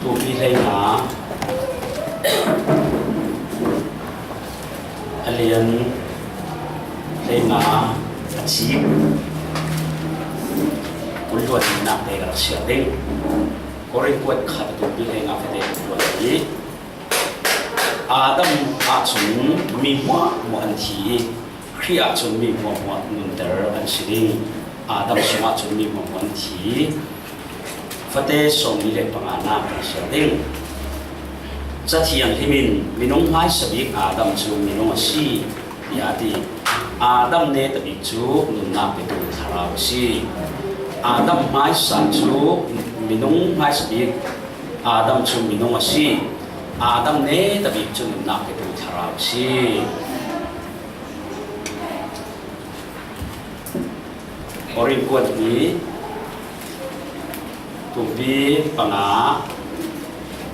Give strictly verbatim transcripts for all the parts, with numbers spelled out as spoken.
Tumpi hleinga a lian hleinga a cik kul luan nak te ka rak siar ding. Korin kuat khat a tumpi hleinga fate kul luan hi. Adam ahcun mi hmuahhmuah an thi i, Khrih ahcun mi hmuahhmuah nunter an si ding. Adam sungah cun mi hmuahhmuah an thi. Fate sawmli le panga nak kan siar ding. Cathiang him in minung hmaisa bik Adam cu minung a si, tiah a ti. Adam neta bik cu nunnak petu thlarau a si. Adam hmaisa cu minung hmaisa bik Adam cu minung a si. Adam neta bik cu nunnak petu thlarau a si. Korin kuat hnih, tumpi panga,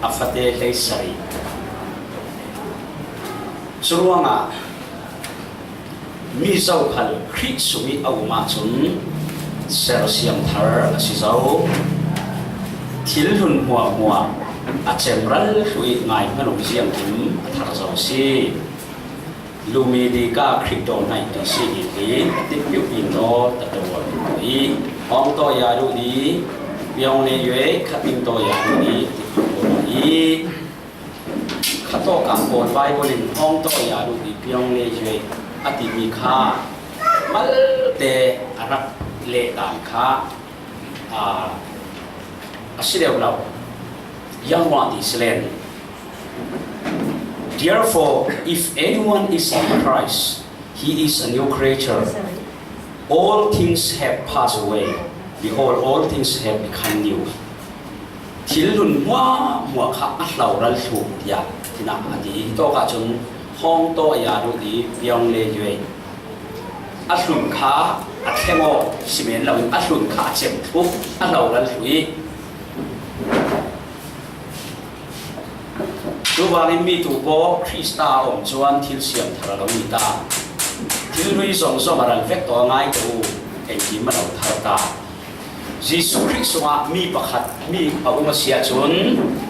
a fate hleisarih. Curuangah mi zokhal Khrih sungih a um ahcun sersiam thar a si zo. Thil hlun hmuahhmuah a cem ral thluh i ngai hmanh uh ziangkim a thar zo a si. Lumi dika Khrih daw hnaih ti si hi hi, a timhpiuh in law ta tawi i hong tawi aa duh di, piang le yuai khat in tawi aa duh di, a ti kho i khatawkah Paul Bible in hong tawi aa duh di, piang le yuai a timi kha malte a rak leh dan kha, aa, a si deuh lo. Yang Wah ti si len. Therefore, if anyone is in Christ, he is a new creature. All things have passed away. Behold, all things have become new. Thil hlun hmuahhmuah kha a hloral thluh, tiah tinah a ti. Tawk ahcun hong tawi aa duh di, piang le yuai. A hlun kha a thleng aw si men loin a hlun kha a cem thluh, a hloral thluh i, cuvangin mi tu paw Khrista a um cuan thil siam thar a lo ni ta. Thil lui zongzong a ral vek tawh a ngai ko u, engkim a lo thar ta. Jesuh Khrih sungah mi pakhat mi a um a si ahcun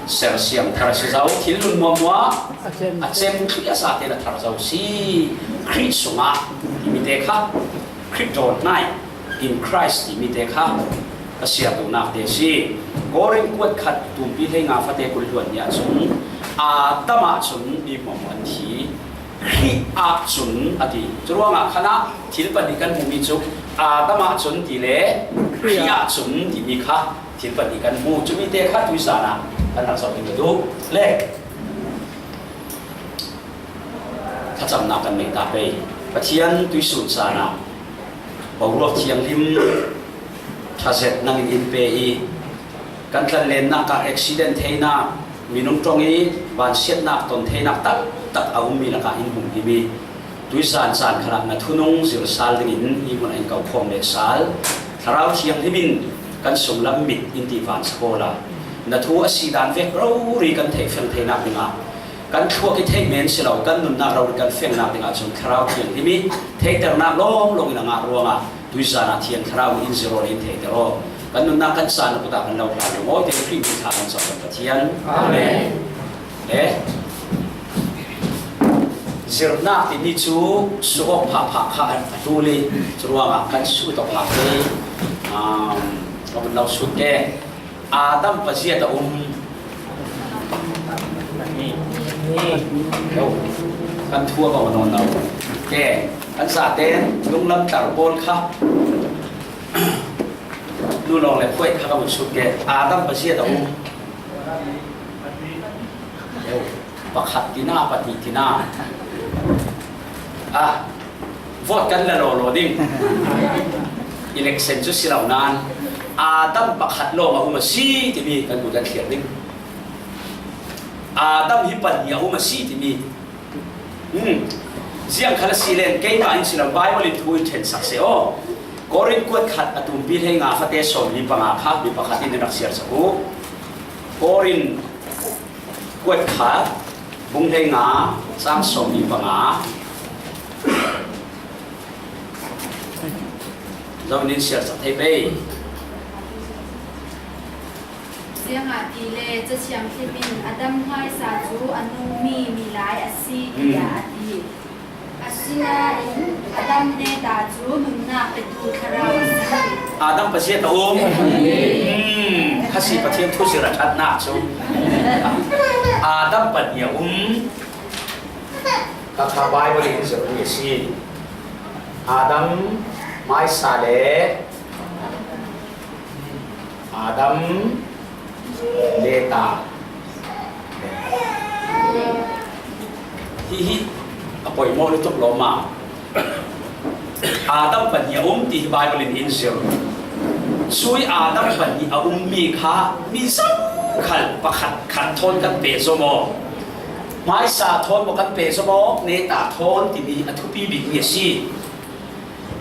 sersiam thar a si zo. Thil hlun hmuahhmuah a cem thluh a sa tein a thar zo si. Khrih sungah timi te kha Khrih daw hnaih, in Christ timi te kha a siar duhnak te a si. Korin kuat khat tumpi hleinga fate kul hluan ni ahcun Adam ahcun mi hmuahhmuah an thi. Khrih ahcun a ti. Curuangah khan ah thil pahnih kan hmuhmi cu Adam ahcun ti le Khrih ahcun timi kha thil pahnih kan hmu. Cumi te kha tuizan ah kan rak zoh ding ka duh. Le thlacamnak kan nei ta pei. Pathian tuisun caan ah boruak thianghlim ṭha zet nangin in pe i, kan tlanlennak ah accident theinak, minung ṭong i vansiatnak ton theinak taktak a ummi lakah in hmuhhim i, tuizan caan khalah na thunung zir sal dingin hi hmun ah in ko khawm leh sal. Thlarau Thianghlim in kan sunglam mit in ti vansak awla na thu a si dan vek rori kan theih feng theinak dingah, kan thluak i theih men si lo, kan nunnak rori kan fengnak dingah cun Thlarau Thianghlim i theihternak lawnglawng in a ngah ruangah tuizan ah Thiang Thlarau in zirawn in theihter aw. Kan nunnak kan caan na kutah kan lo hlan lungawite Khrih min thla kan cawk kan Pathian. Amen. Le zirnak timi cu suh awk phahphah kha a ṭul i, curuangah kan suh tawk hlah ke. Um, ka vun lo sut ke. Adam paziat a um. Lo. Kan thu a bang nawn lo. Ke, kan zaten lunglam tar pawl kha. Nu lawng le khuai kha ka vun sut ke. Adam paziat a um. Lo. Pakhat tina, pahnih tina. Ah, vote kan la lawlaw ding. Election cu si lo nain Adam pakhat lawng a um a si timi kan kut kan thliar ding. Adam hi pahnih a um a si timi. Hmm. Ziang khal a si len keimah in si lo, Bible in thu in ṭhensak seh aw. Korin kuat khat a tumpi hleinga fate sawmli panga kha mi pakhat in in rak siarsak u. Korin kuat khat, bung hleinga, cang sawmli panga. Zoh in in siarsak thei pei. Ziangahtile Cathiang Thimin Adam hmaisa cu a nungmi milai a si, tiah a ti. Asinain Adam neta cu nunnak petu thlarau a si. Adam pahnih a um. Hmm, khasi Pathian thuzirh a ṭhatnak cu Adam pahnih a um. Kha kha Baibal in zirhmi a si. Adam hmaisa le Adam neta. Hihi a poimawh lutuk lawmmam. Adam pahnih a um ti hi Baibal in in zirh. Cui Adam pahnih a ummi kha mi zokhal pakhat khat thawn kan pehzom aw. Hmaisa thawn maw kan pehzom aw, neta thawn timi a thupi bikmi a si.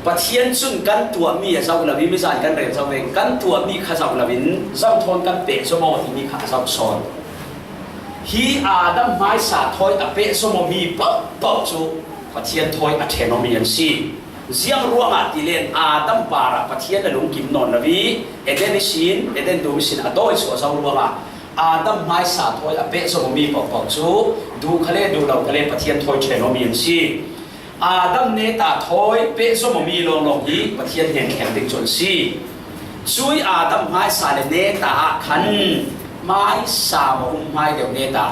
Pathian cun kan tuahmi a zoh lo i mizan kan rel zo ve, kan tuahmi kha zoh loin zong thawn kan pehzom aw timi kha a zoh sawn. Hi Adam hmaisa thawi a pehzom awmi pohpoh cu Pathian thawi a ṭhen awmi an si. Ziang ruangah ti len Adam parah Pathian a lungkim nawn lo i Eden ihsin, Eden dum ihsin a dawi cu a zoh ruangah Adam hmaisa thawi a pehzom awmi pohpoh cu duh khale duh lo khale Pathian thawi ṭhen awmi an si. Adam neta thawi pehzom awmi lawnglawng hi Pathian hnen thleng ding cu an si. Cui Adam hmaisa le neta ah khan hmaisa maw um hmai deuh neta?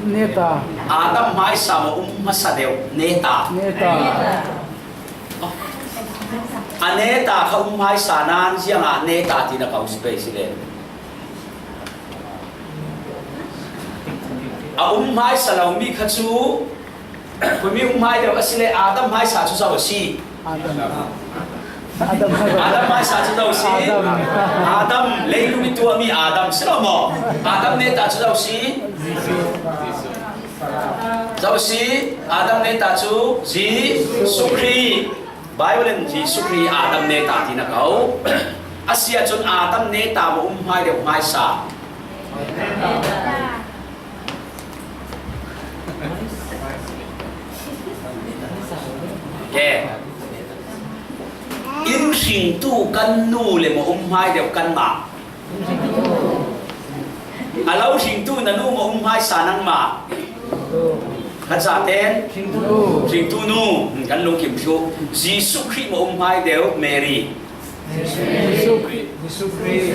Neta. Adam hmaisa maw um hmasa deuh neta? Neta. A neta kha um hmaisa nan ziangah neta tina ko si pei si le. A um hmaisa lomi kha cu Khuimi um hmai deuh a si le Adam hmaisa cu zo a si. Adam. Adam hmaisa. Adam hmaisa cu zo a si. Adam. Adam, leilung i tuahmi Adam si lo maw? Adam neta cu zo a si. Zo a si. Adam neta cu Jesuh Khrih. Baibal in Jesuh Khrih Adam neta ti na ko. A si ahcun Adam neta maw um hmai deuh hmaisa? Ke. In hringtu kan nu le maw um hmai deuh kanmah? A lo hringtu na nu maw um hmaisa nangmah? Kan zaten? Hringtu nu. Hringtu nu. Kan lungkim thluh. Jesuh Khrih maw um hmai deuh Mary? Jesuh Khrih, Jesuh Khrih.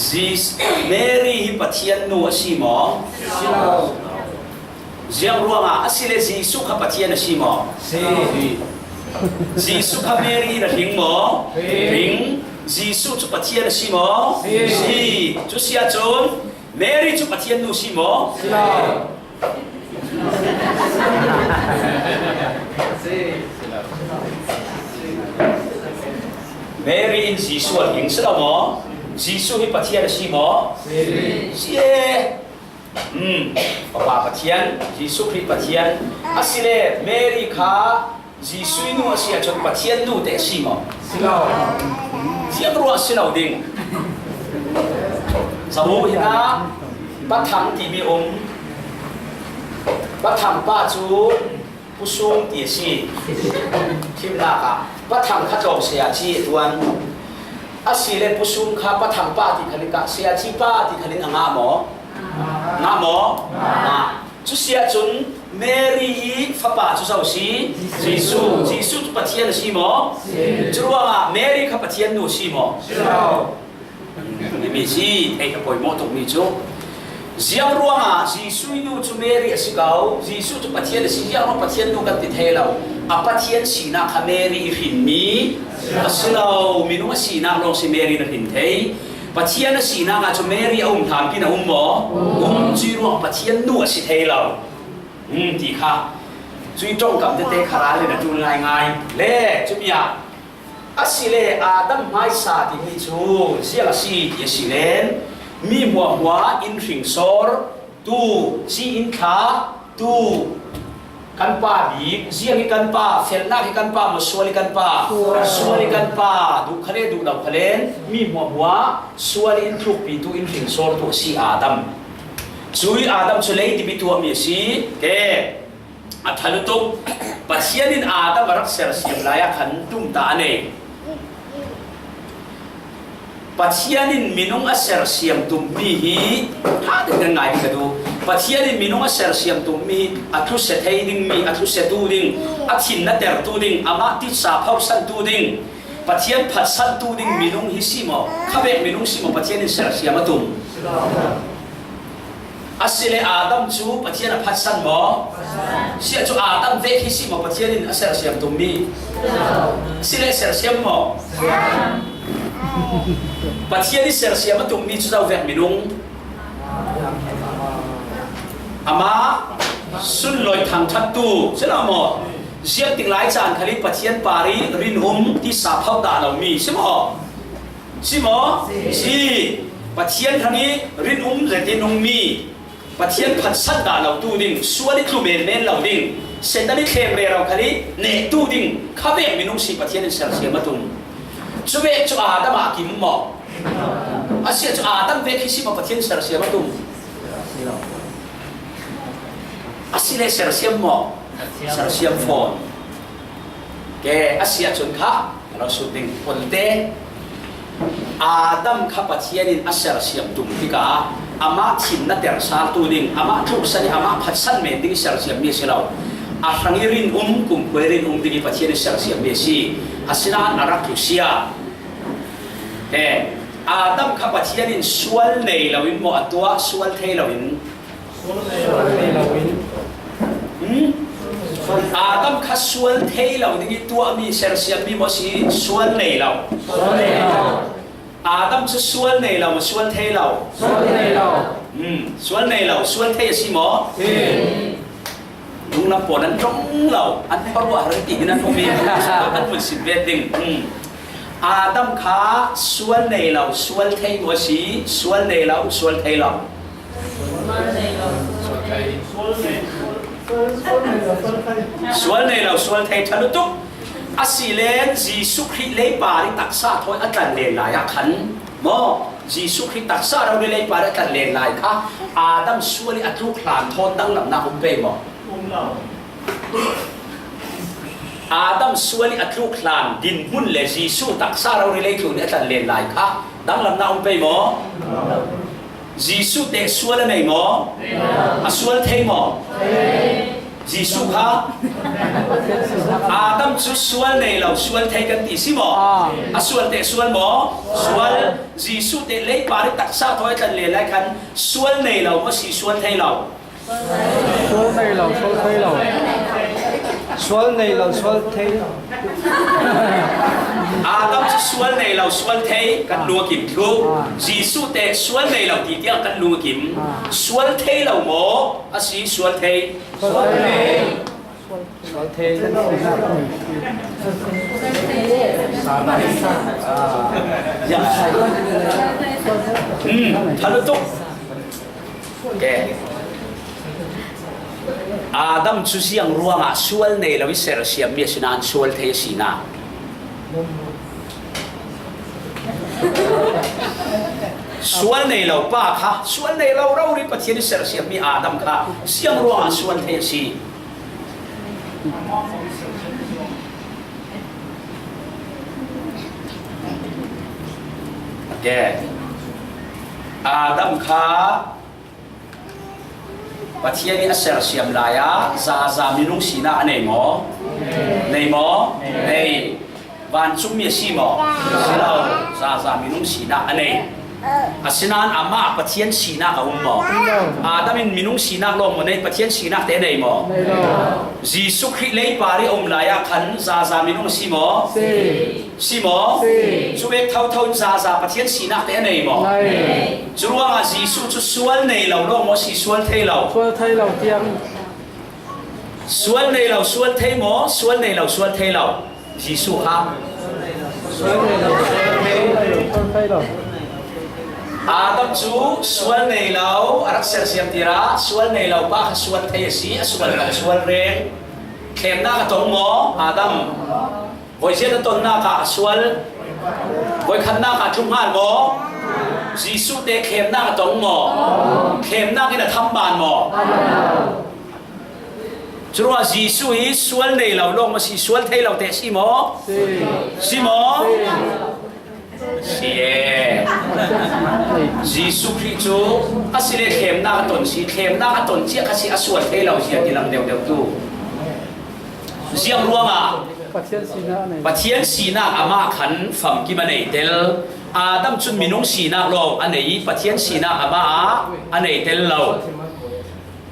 Jesuh, Mary hi Pathian nu a si maw? Si lo. Ziang ruangah a si le Jesuh kha Pathian a si maw? Si. Jesuh kha Mary in a hring maw? Hring. Hring. Jesuh cu Pathian a si maw? Si. Si. Cu si ahcun Mary cu Pathian nu si maw? Si lo. Mary in Jesuh a hring si lo maw? Jesuh hi Pathian a si maw? Si. Si e. Hmm. Fapa Pathian, Jesuh Khrih Pathian. A si le Mary kha Jesuh nu a si ahcun Pathian nu te a si maw? Si lo. Ziang ruah a si lo ding. Zabu hinah Pathang timi um. Pathang pa cu Pusung ti a si. Thimnak ah Pathang kha tlawng saya ci a tuan. A si le Pusung kha Pathang pa ti khalin kah saya ci pa ti khalin a ngah maw? Ngah maw? Ngah. Cu si ahcun Mary i fapa cu zo si? Jesuh. Jesuh cu Pathian a si maw? Si. Curuangah Mary kha Pathian nu a si maw? Si lo. Timi si theih a poimawh tukmi cu ziang ruangah Jesuh nu cu Mary a si ko? Jesuh cu Pathian a si, ziang ruang Pathian nu kan ti thei lo. A Pathian sinak kha Mary i hrinmi a si lo. Minung a sinak lawng si Mary na hrin thei. Pathian a sinak ah cu Mary a um hlanpi na um maw? Um. Cuih ruang Pathian nu a si thei lo. Um, ti kha. Cui ṭongkam tete kha ral in a ṭul ngaingai. Le, cumi ah, a si le Adam hmaisa timi cu ziang a si ti a si len, mi hmuahhmuah in hring sawr tu, si in thla tu, kan pa bik, ziang i kan pa, felnak i kan pa, maw sual i kan pa, sual i kan pa, duh khale, duh lo khalen, mi hmuahhmuah sual in thlukpi tu, in hring sawr tu a si Adam. Cui Adam cu lei timi tuahmi a si. Ke, a ṭha lutuk. Pathian in Adam a rak sersiam lai ah khan tumtah a nei. Pathian in minung a sersiam tummi hi ṭha takin ngai ding ka duh. Pathian in minung a sersiam tummi hi a tlusia thei dingmi, a tlusiatu ding, a thinna tertu ding, amah titsa phausantu ding, Pathian phatsantu ding minung hi si maw? Khavek minung si maw Pathian in sersiam a tum? A si le Adam cu Pathian a phatsan maw? Si ahcun Adam vek hi si maw Pathian in a sersiam tummi? Si le sersiam maw? Pathian i sersiam a tummi cu zo vek minung? Amah sunlawi thangṭhattu si lo maw? Ziangtik lai caan khal i Pathian par i rinum tisa phauh dah lomi si maw? Si maw? Si. Pathian hrang i rinum zet i nungmi, Pathian phatsan dah lo tu ding, sual i tlu menmen lo ding, Satan i thlem rero khal i neh tu ding khavek minung si Pathian in sersiam a tum. Cuvek cu Adam ah kim maw? A si cu Adam vek hi si maw Pathian sersiam a tum? A si le sersiam maw? Sersiam fawn. Ke a si ahcun kha ka lo sut ding. Puante, Adam kha Pathian in a sersiam tum tikah amah thinna tersaltu ding, amah tluksan i amah phatsan men ding i sersiammi a si lo. A hrang i rinum, kumkhua i rinum ding i Pathian in sersiammi a si. Asinain a rak tlusia. He, Adam kha Pathian in sual nei loin maw a tuah, sual thei loin? Hmm? Adam kha sual thei lo ding i tuahmi sersiammi maw si, sual nei lo? Adam cu sual nei lo maw, sual thei lo? Hmm, sual nei lo, sual thei a si maw? Lunglam pawl an ṭong lo, an khuaruah har ti hin an um i, an vun sim ve ding. Hmm. Adam kha sual nei lo, sual thei maw si, sual nei lo, sual thei lo? Sual nei lo, sual thei ṭha lutuk. A si len Jesuh Khrih leipar i taksa thawi a tlan len lai ah khan maw, Jesuh Khrih taksa rori leipar i a tlan len lai kha Adam sual i a tluk hlan thawn danglamnak um pei maw? Adam sual i a tluk hlan dinhmun le Jesuh taksa rori leitlun i a tlan len lai kha danglamnak um pei maw? Jesuh teh sual a nei maw? A sual thei maw? Jesuh kha Adam cu sual nei lo, sual thei kan ti si maw? A sual teh sual maw? Sual. Jesuh teh leipar i taksa thawi a tlan len lai khan sual nei lo maw si, sual thei lo? Sual nei lo, sual thei lo. Sual nei lo, sual thei lo. Adam cu sual nei lo, sual thei kan lung a kim thluh. Jesuh teh sual nei lo ti tiang kan lung a kim. Sual thei lo maw a si, sual thei? Sual thei. Sual thei. Ya. Hmm, ṭha lutuk. Ke. Adam cu ziang ruangah sual nei lo i sersiammi a si nain sual thei a si nak? Sual nei lo pa kha, sual nei lo rori Pathian i sersiammi Adam kha ziang ruangah sual thei a si? Ke. Adam kha Pathian i a sersiam lai ah zaza minung sinak a nei maw? Nei maw? Nei. Vancungmi a si maw? Si lo. Zaza minung sinak a nei. Asinain amah Pathian sinak a um maw? Adam in minung sinak lawng maw nei, Pathian sinak te a nei maw? Jesuh Khrih leipar i a um lai ah khan zaza minung a si maw? Si. Si maw? Si. Cuvek thotho in zaza Pathian sinak te a nei maw? Nei. Curuangah Jesuh cu sual nei lo lawng maw si, sual thei lo? Sual thei lo tiang. Sual nei lo, sual thei maw? Sual nei lo, sual thei lo. Jesuh kha. Sual nei lo, sual thei lo. Adam cu sual nei lo, a rak sersiam tirah sual nei lo pa kha sual thei a si, a sual lo, sual reng. Thlemnak a tong maw? Adam. Voiziat a tonnak ah a sual, voikhatnak ah a tlung hngal maw? Jesuh te thlemnak a tong maw? Thlemnak in a tham ban maw? Curuangah Jesuh hi sual nei lo lawng maw si, sual thei lo teh si maw? Si. Si maw? Si. Si e. Jesuh Khrih cu a si le thlemnak a ton si, thlemnak a ton ciah kha si, a sual thei lo si a ti lang deuhdeuh tu. Ziang ruangah Pathian sinak a nei. Pathian sinak amah khan famkim a nei tel. Adam cun minung sinak lawng a nei i Pathian sinak amah ah a nei tel lo.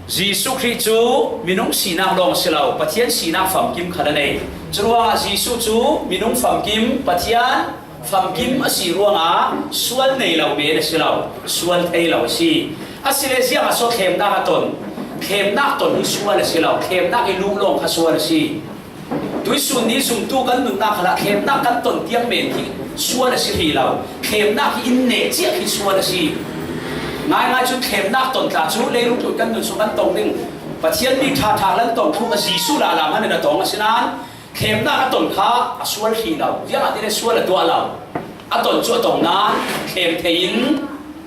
Jesuh Khrih cu minung sinak lawng a si lo, Pathian sinak famkim khan a nei. Curuangah Jesuh cu minung famkim, Pathian famkim a si ruangah sual nei lo men a si lo, sual thei lo a si. A si le ziangah so thlemnak a ton? Thlemnak ton hi sual a si lo, thlemnak i luh lawng kha sual a si. Tuisun ni zumtu kan nunnak khalah thlemnak kan ton tiang men khi sual a si rih lo. Thlemnak hi in neh ciah khi sual a si. Ngaingai cun thlemnak ton tla cu leilung tlun kan nun sung kan tong ding. Pathian mi ṭha ṭha kan tong thuk a Jesuh lala hmanh in a tong a si nain thlemnak a ton kha a sual rih lo. Ziangahtile sual a tuah lo. A ton cu a tong nain thlem thei in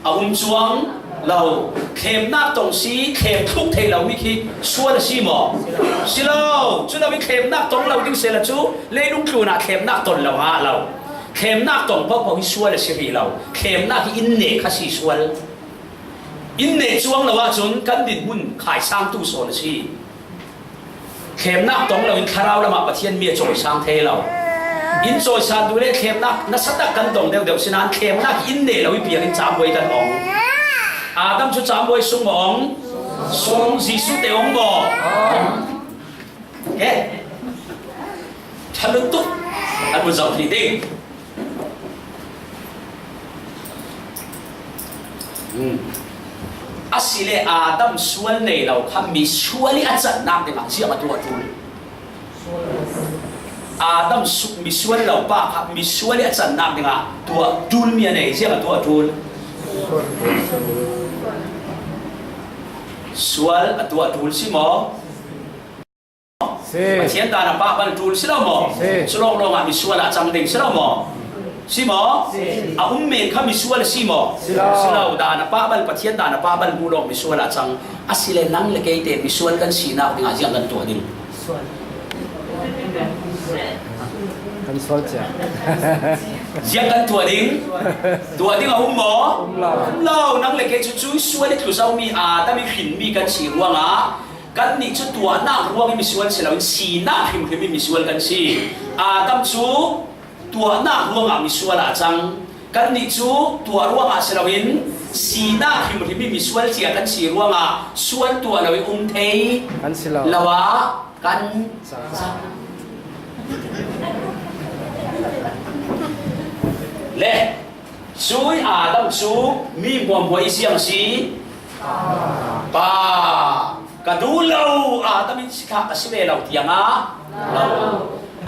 a um cuang lo. Thlemnak tong si, thlem thluk thei lomi khi sual a si maw? Si lo. Cu lo i thlemnak tong lo ding sehla cu leilung tlun ah thlemnak ton lo ngah lo. Thlemnak tong paohpaoh hi sual a si rih lo. Thlemnak hi in neh kha si sual. In neh cuang lo ahcun kan dinhmun khaisangtu sawn a si. Thlemnak tong loin thlarau lamah Pathian mi a cawisang thei lo. In cawisan duh le thlemnak nasatak kan tong deuhdeuh sinain thlemnak in neh lo i piang in cambuai kan ong. Adam cu cambuai sung maw ong? Sung. Jesuh te ong maw? He? Ṭha lutuk an vun zoh hrih ding. Hmm. A si le Adam sual nei lo kha misual i a cannak dingah ziang a tuah ṭul? Adam su-, misual lo pa kha misual i a cannak dingah tuah ṭulmi a nei, ziang a tuah ṭul? Sual a tuah ṭul si maw? Si. Pathian dan a pah bal ṭul si lo maw? Si. Cu lawnglawng ah misual ah cang ding si lo maw? Si maw? Si. A um men kha misual a si maw? Si lo. Si lo. Dan a pah bal, Pathian dan a pah bal hmuh lawng misual ah cang. A si le nang le kei te misual kan sinak dingah ziang kan tuah ding? Kan sual cia. Ziang kan tuah ding? Tuah ding a um maw? Um lo. Um lo. Nang le kei cu cuih sual i tlu zomi Adam i hrinmi kan si ruangah, kannih cu tuahnak ruang i misual si loin sinak hrimhrim i misual kan si. Adam cu tuahnak ruangah misual ah a cang. Kannih cu tuah ruangah si loin sinak hrimhrim i misual cia kan si ruangah sual tuah lo i um thei kan si lo. Lo ah kan cang. Le cuih Adam cu mi hmuahhmuah i ziang a si? Pa. Ka duh lo, Adam in si thlah a si ve lo tiangah lo.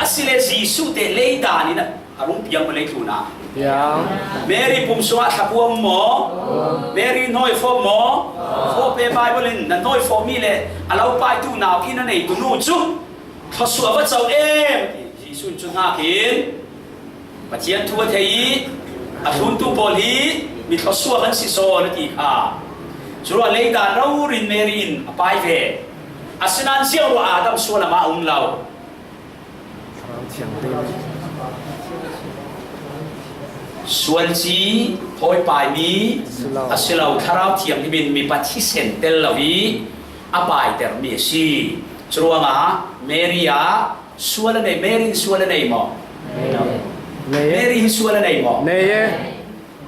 A si le Jesuh te lei dan in a rung piang maw leitlun ah? Piang. Mary pum sungah thlakua um maw? Mary hnawi fawp maw? Fawp e, Bible in na hnawi fawpmi le a lo paitu nau khi na neitu nu cu thluasuah va co em, a ti. Jesuh in cu hngak in, Pathian thu a thei i a thluntu pawl hi mi thluasuak an si sawn a ti kha. Curuah leidan rori in Mary in a pai ve. Asinain ziang ruah Adam sual amah a um lo. Sual ci, hawipaimi a si lo. Thlarau Thianghlim in mipa thisen tel lo i a paitermi a si. Curuangah Mary ah sual a nei, Mary in sual a nei maw? Nei. Mary hi sual a nei maw? Nei e.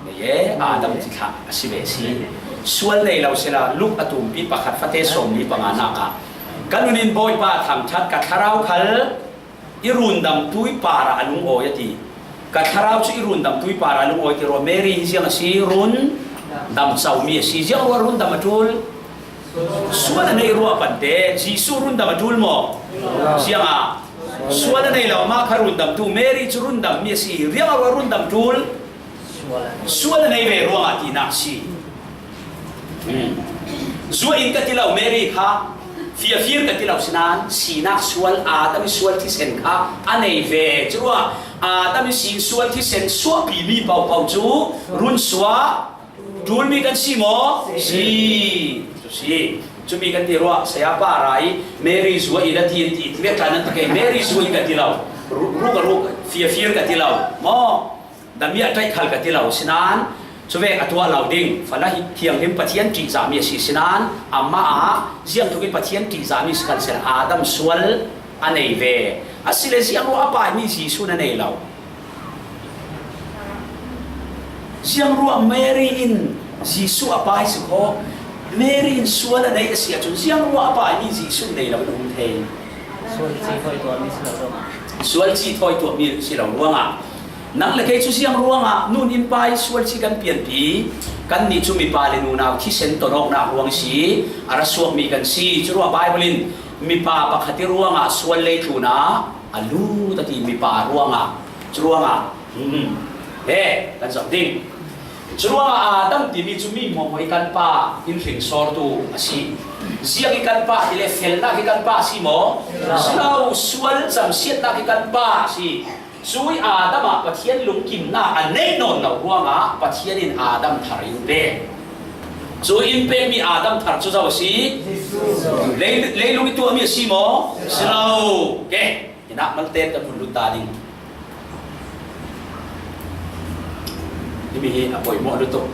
Nei e, Adam ci thlah a si ve si. Sual nei lo sila, Luke a tumpi pakhat, fate sawmli panga nak ah, ka nun in Bawipa a thangṭhat, ka thlarau khal i rundamtu i parah a lungawi a ti. Ka thlarau cu i rundamtu i parah a lungawi ti ruah. Mary hi ziang a si, rundam comi a si. Ziang ruah rundam a ṭul? Sual a neih ruah pante. Jesuh rundam a ṭul maw? Ziangah sual a nei lo, mah kha rundamtu. Mary cu rundammi a si. Ziang ruah rundam ṭul? Sual a nei ve ruangah tinak a si. Zuah in ka ti lo, Mary kha fiafir ka ti lo, sinain sinak sual, Adam i sual thisen kha a nei ve. Curuah Adam i sin sual thisen suahpimi paohpaoh cu run suah ṭulmi kan si maw? Si. Cu si. Cumi kan ti ruah, saya pa rai, Mary zua i la ti, ti, ti vek tla nan ta kei, Mary zua i ka ti lo, ru-, ruk a ruk, fia fir ka ti lo, maw, damiah taih khal ka ti lo, sinan, cuvek a tuah lo ding, fala hi thianghlim Pathian ṭihzahmi a si sinan, amah a, ziang thukin Pathian ṭihzahmi si khan sian Adam sual a nei ve. A si le ziang ruah a paimi Jesuh na nei lo. Ziang ruah Mary in Jesuh a pai si khaw, Mary in sual a nei a si ahcun ziang ruah a paimi Jesuh nei lo in um thei. Sual ci thawi tuahmi si lo ruangah. Sual ci thawi tuahmi si lo ruangah. Nang le kei cu ziang ruangah nun in pai sual ci kan pianpi, kannih cu mipa le nunau thisen ton awknak ruang si, a ra suakmi kan si. Curuah Baibal in mipa pakhat i ruangah sual lei tlunah a lut a ti mipa ruangah. Curuangah, hmm, he, kan zoh ding. Curuangah Adam timi cu mi hmuahhmuah i kan pa in hringsortu a si. Ziang i kan pa ti le felnak i kan pa a si maw? Si lo, sual camsiatnak i kan pa a si. Cui Adam ah Pathian lungkimnak a neih nawn lo ruangah Pathian in Adam thar in pek. Cu in pekmi Adam thar cu zo a si? Lei-, leilung i tuahmi a si maw? Si lo. Ke. Hinah malte kan hun lut ta ding. Himi hi a poimawh lutuk.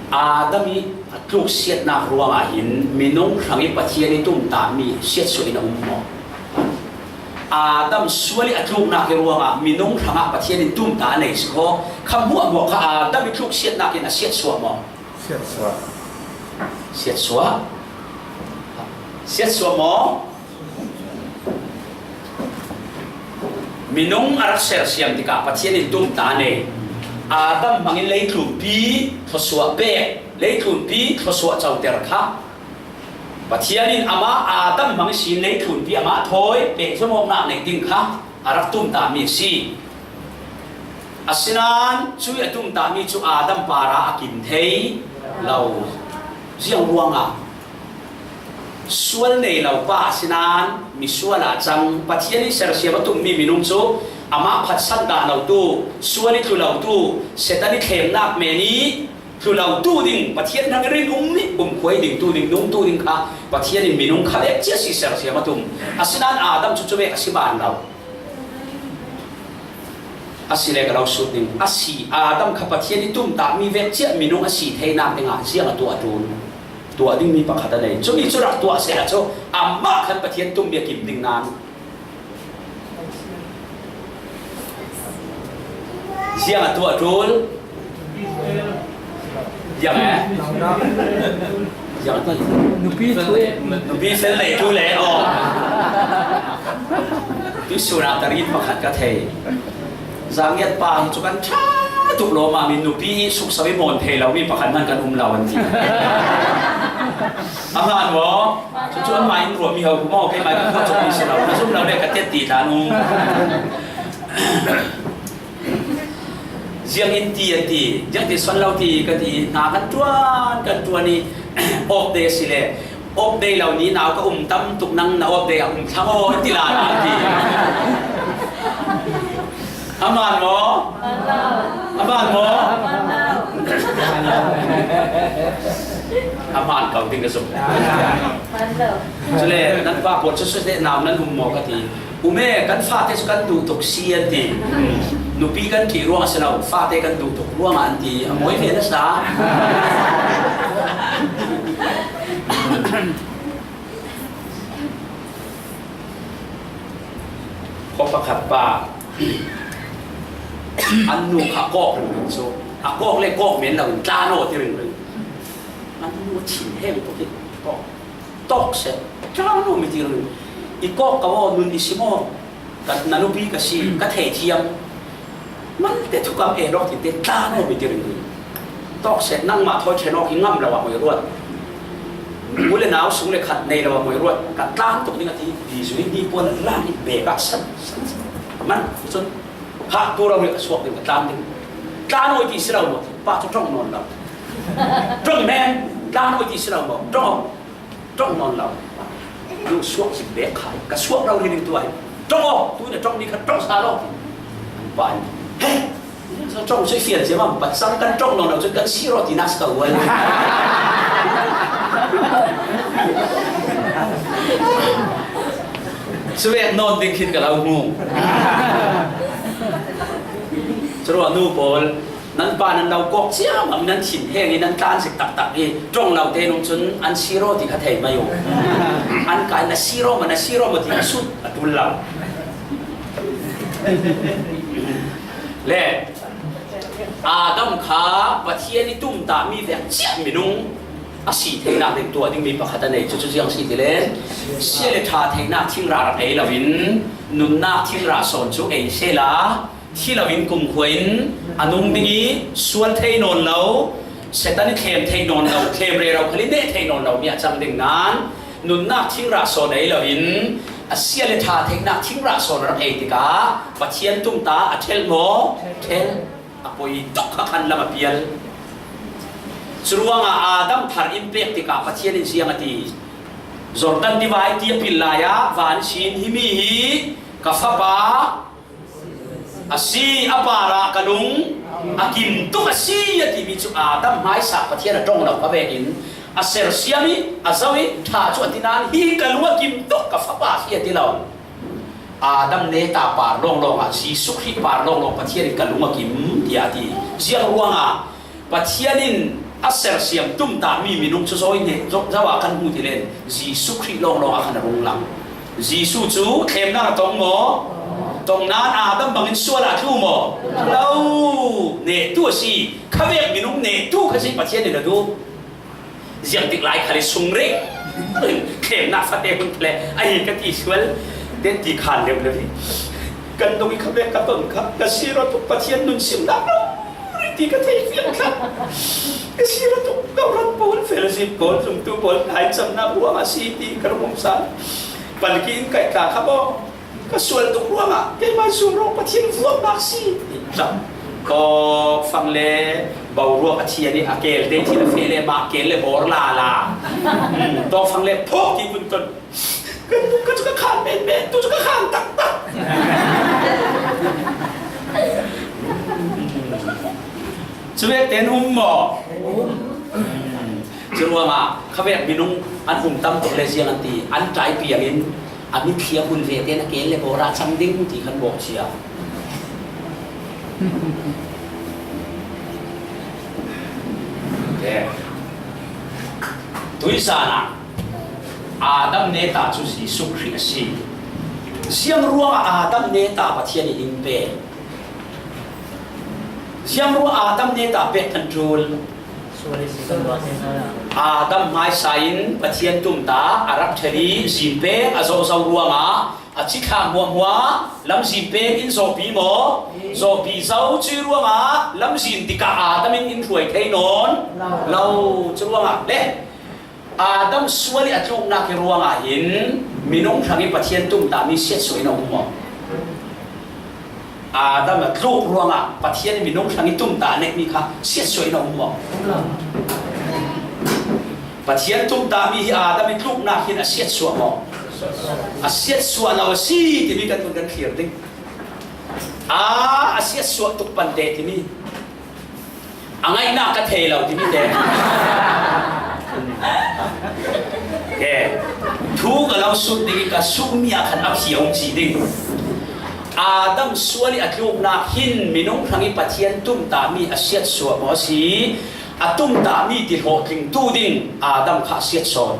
Adam i a tluksiatnak ruangah hin minung hrang i Pathian i tumtahmi siatsuah in a um maw? Adam sual i a tluknak i ruangah minung hrangah Pathian in tumtah a nei si khaw. Kha hmuahhmuah kha Adam i tluksiatnak in a siatsuah maw? Siatsuah. Siatsuah. Siatsuah maw? Minung a rak sersiam tikah Pathian in tumtah a nei. Adam hmangin leitlunpi thluasuah pek, leitlunpi thluasuah coter kha Pathian in amah Adam hmang ihsin leitlunpi amah thawi pehzom awknak neih ding kha a rak tumtahmi a si. Asinain cui a tumtahmi cu Adam parah a kim thei lo. Ziang ruangah? Sual nei lo pa asinain misual ah a cang. Pathian i sersiam a tummi minung cu amah phatsan dah lotu, sual i tlu lotu, Satan i thlemnak men i tlu lotu ding, Pathian hnang i rin um nih, kumkhua i dingtu ding, nungtu ding kha Pathian in minung kha vek cia si sersiam a tum. Asinain Adam cu cuvek a si ban lo. A si le ka lo sut ding. A si, Adam kha Pathian i tumtahmi vek cia minung a si theinak dingah ziang a tuah a ṭul? Tuah dingmi pakhat a nei. Cumi cu rak tuah seh ah cu amah khan Pathian tummi a kim ding nain. Ziang a tuah a ṭul? Ziang eh? Ziang a tuah. Nupi cu. Nupi fel le ṭul eh, aw. Tuihsun ah tarit pakhat ka thei. Zangiat pa hi cu kan ṭha tuk lawm ah, mi nupi i sukso i mawn thei lo mi pakhat hmanh kan um lo an ti. A hmaan maw? Cucu anmah in ruahmi ho maw, keimah ka khuacawkmi si lo, na zum lo le ka tiat ti hlan u. Ziang in ti an ti, ziang ti son lo ti ka ti, hna kan ṭuan, kan ṭuan i, off day a si le, off day lo ni nau ka um tam tuk, nang na off day a um thlang aw, an ti lai an ti. A hmaan maw? A hmaan maw? A hmaan ko ding ka zumh. Cule nan pa pawl cu sute nau nan um maw ka ti. Um e, kan fate cu kan duh tuk si an ti. Nupi kan ṭih ruang a si lo, fate kan duh tuk ruangah an ti. A mawi ve nasa. Khua pakhat pa an nu kha kawk ringring cu, a kawk le kawk men lo in tlan aw ti ringring. An nu a thin heng tuk in kawk tawk seh, tlan aw mi ti ringring. I kawk ka aw, nun i si maw? Ka, na nupi ka si, ka theithiam. Malte thukam e lawk tinte tlan aw mi ti ringring. Tawk seh, nangmah thawi ṭhen awk hi ngam lo ah mawih ruat. U le nau sung le khat nei lo ah mawih ruat. Ka tlan tuk ding a ti, ti zui ni puan a lak in bek ah san, san, san. Man, cun, hah, tu rori ka suak ding, ka tlan ding. Tlan aw i ti si lo maw? Pa cu ṭong nawn lo. Ṭong men, tlan aw i ti si lo maw? Ṭong aw. Ṭong nawn lo. Lu suak si bek kha. Ka suak lo rih ding tu ai. Ṭong aw, tu na ṭong ni kha ṭong sa lo. An pa in, he! Ṭawng chu i fian cia mah, pasal kan ṭawng nawn lo cun kan sir aw tinak si ko ual. Cuvek nawn ding khin ka lo hmu. Curuangah nu pawl, nan pa nan lo kawk cia mah, nan thin heng i nan tlan zik taktak i ṭawng lo te nung cun an sir aw ti kha thei mai u. An kai na sir aw maw, na sir aw maw ti kha sut a tul lo. Le Adam kha Pathian i tumtahmi vek ciah minung a si theinak ding tuah dingmi pakhat a nei. Cucu ziang si ti len, sia le ṭha theinak thingrang rak ei loin, nunnak thingrang sawn cu ei sehla, thi loin kumkhua in a nung ding i sual thei nawn lo, Satan i thlem thei nawn lo, thlem rero khal i neh thei nawn lo mi a cang ding nain, nunnak thingrang sawn ei loin, a sia le ṭha theihnak thingrang sawn a rak ei tikah Pathian tumtah a ṭhelh maw? Ṭhelh. A poi tuk kha khan lam a pial. Curuangah Adam thar in pek tikah Pathian in ziang a ti? Jordan tiva i ti a pil lai ah van sin, "Himi hi ka fapa a si, a parah ka lung a kim tuk a si," a timi cu Adam hmaisa Pathian a ṭong lo kha vekin a sersiam i a zoh i ṭha cu a ti nain, "Hi ka lung a kim tuk, ka fapa a si," a ti lo. Adam neta par lawnglawng ah Jesuh Khrih par lawnglawng Pathian in ka lung a kim, tiah a ti. Ziang ruangah Pathian in a sersiam tumtahmi minung cu zawi hne, zo, zo ah kan hmuh ti len Jesuh Khrih lawnglawng ah khan a rung lang. Jesuh cu thlemnak a tong maw? Tong nain Adam bangin sual ah a tlu maw? Lo. Nehtu a si. Khavek minung nehtu kha si Pathian in a duh. Ziangtik lai khal i sung ring ring, thlemnak fate hun le a hi ka ti sual. Ten ti khan deuh lo hi. Kan dong i kha vek ka ton kha, ka sir aw tuk, Pathian nun sim dah lo rih ti ka thei fiang thla. Ka sir aw tuk, ka ran pawl, fellowship pawl, zumtu pawl, ai camnak ruang a si ti ka rung sa. Pan ki in kai tla kha maw? Ka sual tuk ruangah keimah sum rawk Pathian vuaknak si. Tawk fang le boruak a thian i a keel te thil a feh le mah keel le bawr lala. Tawk fang le phawk ti vun ton. Kan tuk ka cu ka khan men men, tu cu ka khan taktak. Cuvek ten um maw? Curuangah khavek minung an um tam tuk le ziang an ti, an ṭai piangin a mitthli a hun ve tein a keel le bawr ah cang ding ti khan bawh cia. Tuizan ah Adam neta cu Jesuh Khrih a si. Ziang ruangah Adam neta Pathian in in pe? Ziang ruangah Adam neta pek kan ṭul? Adam hmaisa in Pathian tumtah a rak ṭhel i zin pek a zoh zo ruangah a cithlah hmuahhmuah lamzin pek in zawhpi maw? Zawhpi zo. Cui ruangah lamzin tikah Adam in in hruai thei nawn lo. Cu ruangah le Adam sual i a tluknak i ruangah hin minung hrang i Pathian tumtahmi siatsuah in a um maw? Adam a tluk ruangah Pathian in minung hrang i tumtah a neihmi kha siatsuah in a um maw? Pathian tumtahmi hi Adam i tluknak hin a siatsuah maw? A siatsuah lo a si timi kan vun kan thlir ding. A, a siatsuah tuk pante timi. A ngaihnak ka thei lo timi te. Ke, thu ka lo sut ding i ka sukmi ah khan a phiau ci ding. Adam sual i a tluknak hin minung hrang i Pathian tumtahmi a siatsuah maw a si? A tumtahmi ti hlawhtlingtu ding Adam kha a siatsuah.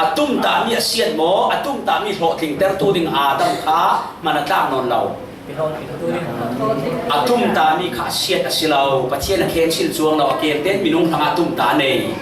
A tumtahmi a siat maw? A tumtahmi hlawhtlintertu ding Adam kha hman a tlak nawn lo. A tumtahmi kha a siat a si lo, Pathian a khenchil cuang lo, a keel tein minung hrangah tumtah a nei.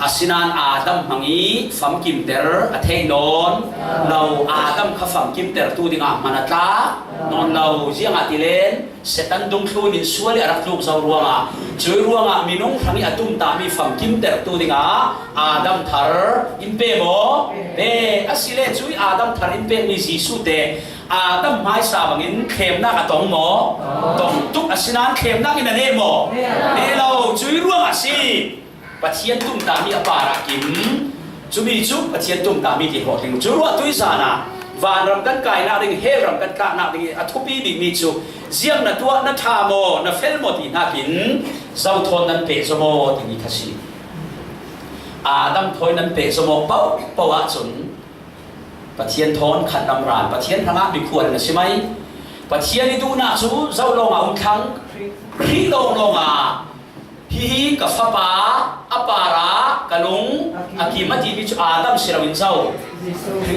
Asinain Adam hmang i famkimter a theih nawn lo, Adam kha famkimtertu dingah hman a tlak nawn lo. Ziangahtile Satan dungthlun in sual i a rak tluk zo ruangah, cui ruangah minung hrang i a tumtahmi famkimtertu dingah Adam thar in pe maw? Pe. Asile cui Adam thar in pekmi Jesuh te Adam hmaisa bangin thlemnak a tong maw? Tong tuk. Asinain thlemnak in a neh maw? Neh lo. Cui ruangah a si. Pathian tumtahmi a parah kim. Cumi cu Pathian tumtahmi ti hlawhtling. Cu ruah tuizan ah vanram kan kainak ding, hell ram kan tlaknak ding i a thupi bikmi cu Ziang na tuah, na ṭha maw, na fel maw ti hnakin, zo thawn nan pehzaw maw timi kha si. Adam thawi nan pehzaw maw, paohpaoh ahcun Pathian thawn khat lam ral, Pathian hrangah mikhual na si mai. Pathian i duhnak cu zo lawngah um thlang, Khrih lawnglawngah, hihi ka fapa a parah ka lung a kim a timi cu Adam si loin zo.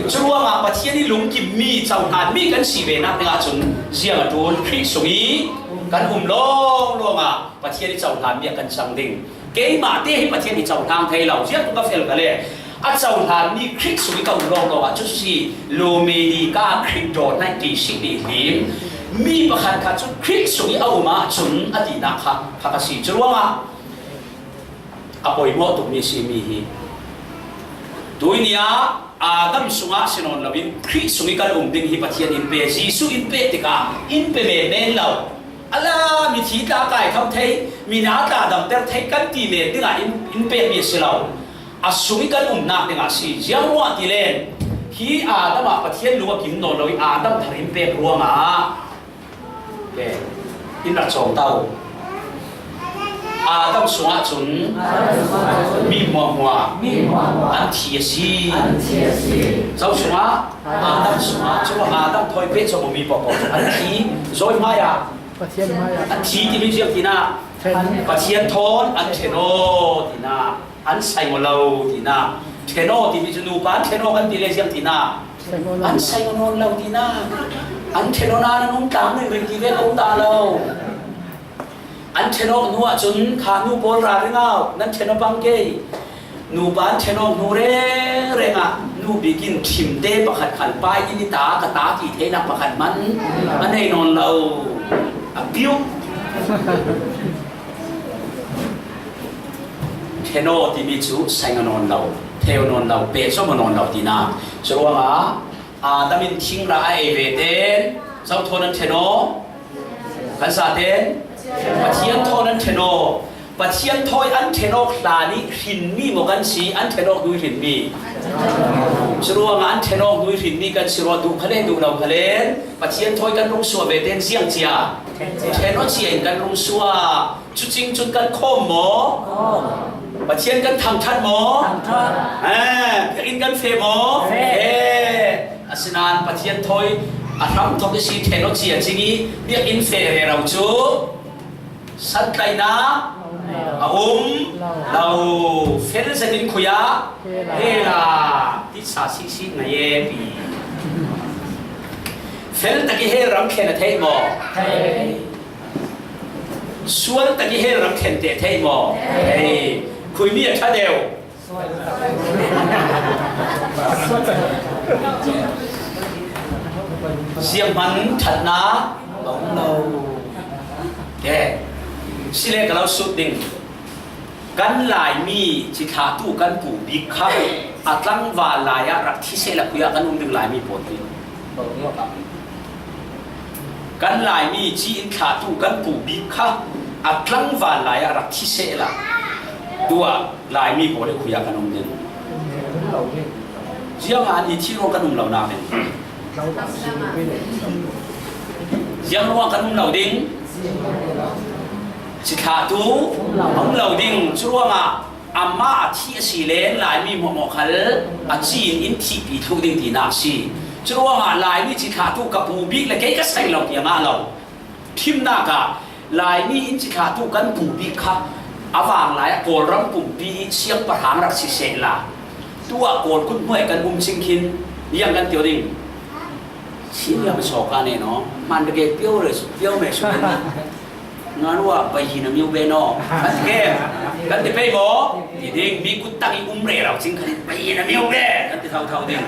Curuangah Pathian i lungkimmi, cohlanmi kan si ve nak dingah cun ziang a ṭul? Khrih sung i kan um lawnglawngah Pathian i cohlanmi ah kan cang ding. Keimah te hi Pathian i cohlang thei lo, ziang tu ka fel ka le. A cohlanmi Khrih sung i ka um lawnglawngah cu si, Lumedi ka Khrih daw hnaih ti si dih hlim. Mi pakhat khat cu Khrih sung i a um ahcun a tinak kha, kha ka si. Curuangah a poimawh tukmi a si mi hi. Tuini ah Adam sungah si nawn loin Khrih sung i kan um ding hi Pathian in pe, Jesuh in pe tikah in pe men men lo. A la mithi tla kai tho thei, mina tla damter thei kan ti men dingah in, in pekmi a si lo. A sung i kan umnak dingah a si. Ziang ruah ti len, hi Adam ah Pathian lung a kim nawn lo i Adam thar in pek ruangah, le, in rak cawng ta u. Adam sungah cun mi hmuahhmuah an thi a si. Zo sungah, Adam sungah cun Adam thawi pehcawm mi pohpoh cu an thi. Zawi hmaiah a thi timi ziang tinak, Pathian thawn an ṭhen aw tinak. An saing aw lo tinak. Ṭhen aw timi cu nupa an ṭhen aw kan ti le ziang tinak. An saing aw nawn lo tinak. An ṭhen aw nain an um tlang ringring ti ve ko ta lo. An ṭhen aw hnu ahcun kha nu pawl ralring au, nan ṭhen aw pang ke. Nupa an ṭhen aw hnu rengreng ah nu bik in ṭhimte pakhat khan pa in i ta, ka ta ti theinak pakhat hmanh a nei nawn lo. A piu. Ṭhen aw timi cu saing aw nawn lo, theu nawn lo, pehcawm aw nawn lo tinak. Curuangah Adam in thingrang a ei ve tein zo thawn an ṭhen aw? Kan zaten Pathian thawn an ṭhen aw. Pathian thawi an ṭhen awk hlan i hrinmi maw kan si, an ṭhen awk hnu i hrinmi? Curuangah an ṭhen awk hnu i hrinmi kan si ruah, duh kha len, duh lo kha len, Pathian thawi kan rung suah ve tein ziang cia? Ṭhen aw cia in kan rung suah. Cucing cun kan khawm maw? Pathian kan thangṭhat maw? Eh, biakinn kan feh maw? Feh. Asinain Pathian thawi a hram thawk i si ṭhen aw cia cing i biakinn feh rero cu santlaihnak a um lo. Fel zetin khui ah hel a titsa sihsih na ye pi. Fel tak i hel ram thlen a theih maw? Sual tak i hel ram thlen te theih maw? Hei, khuimi a ṭha deuh. Zianghman ṭhatnak a um lo. Te, si le ka lo sut ding. Kan Laimi cithlahtu kan pu bik kha a tlangval lai ah rak thi sehla khui ah kan um ding Laimi pawl hi. Kan Laimi ci in thlahtu kan pu bik kha a tlangval lai ah rak thi sehla tuah Laimi pawl hi khui ah kan um ding. Ziangah ni thi ruang kan um lo nakin. Ziang ruang kan um lo ding. Cithlahtu a um lo ding. Curuangah amah a thi a si len Laimi hmuahhmuah khal a ci in in thihpi thluh ding tinak a si. Curuangah Laimi cithlahtu ka pu bik le kei ka saing lo tiang ah lo. Thimnak ah Laimi in cithlahtu kan pu bik kha a vang lai ah Kawlram pumpi siangpahrang rak si sehla tuah Kawl kut hnuai kan um cing khin ziang kan tio ding. Senior mi sawka ne no, man de ke pio re, pio me su. Nga ruah pai hi na miu be no. Kan ti ke, kan ti pei maw? Ti ding, mi kut tak i um rero cing khan pai hi na miu be. Kan ti thau thau ding.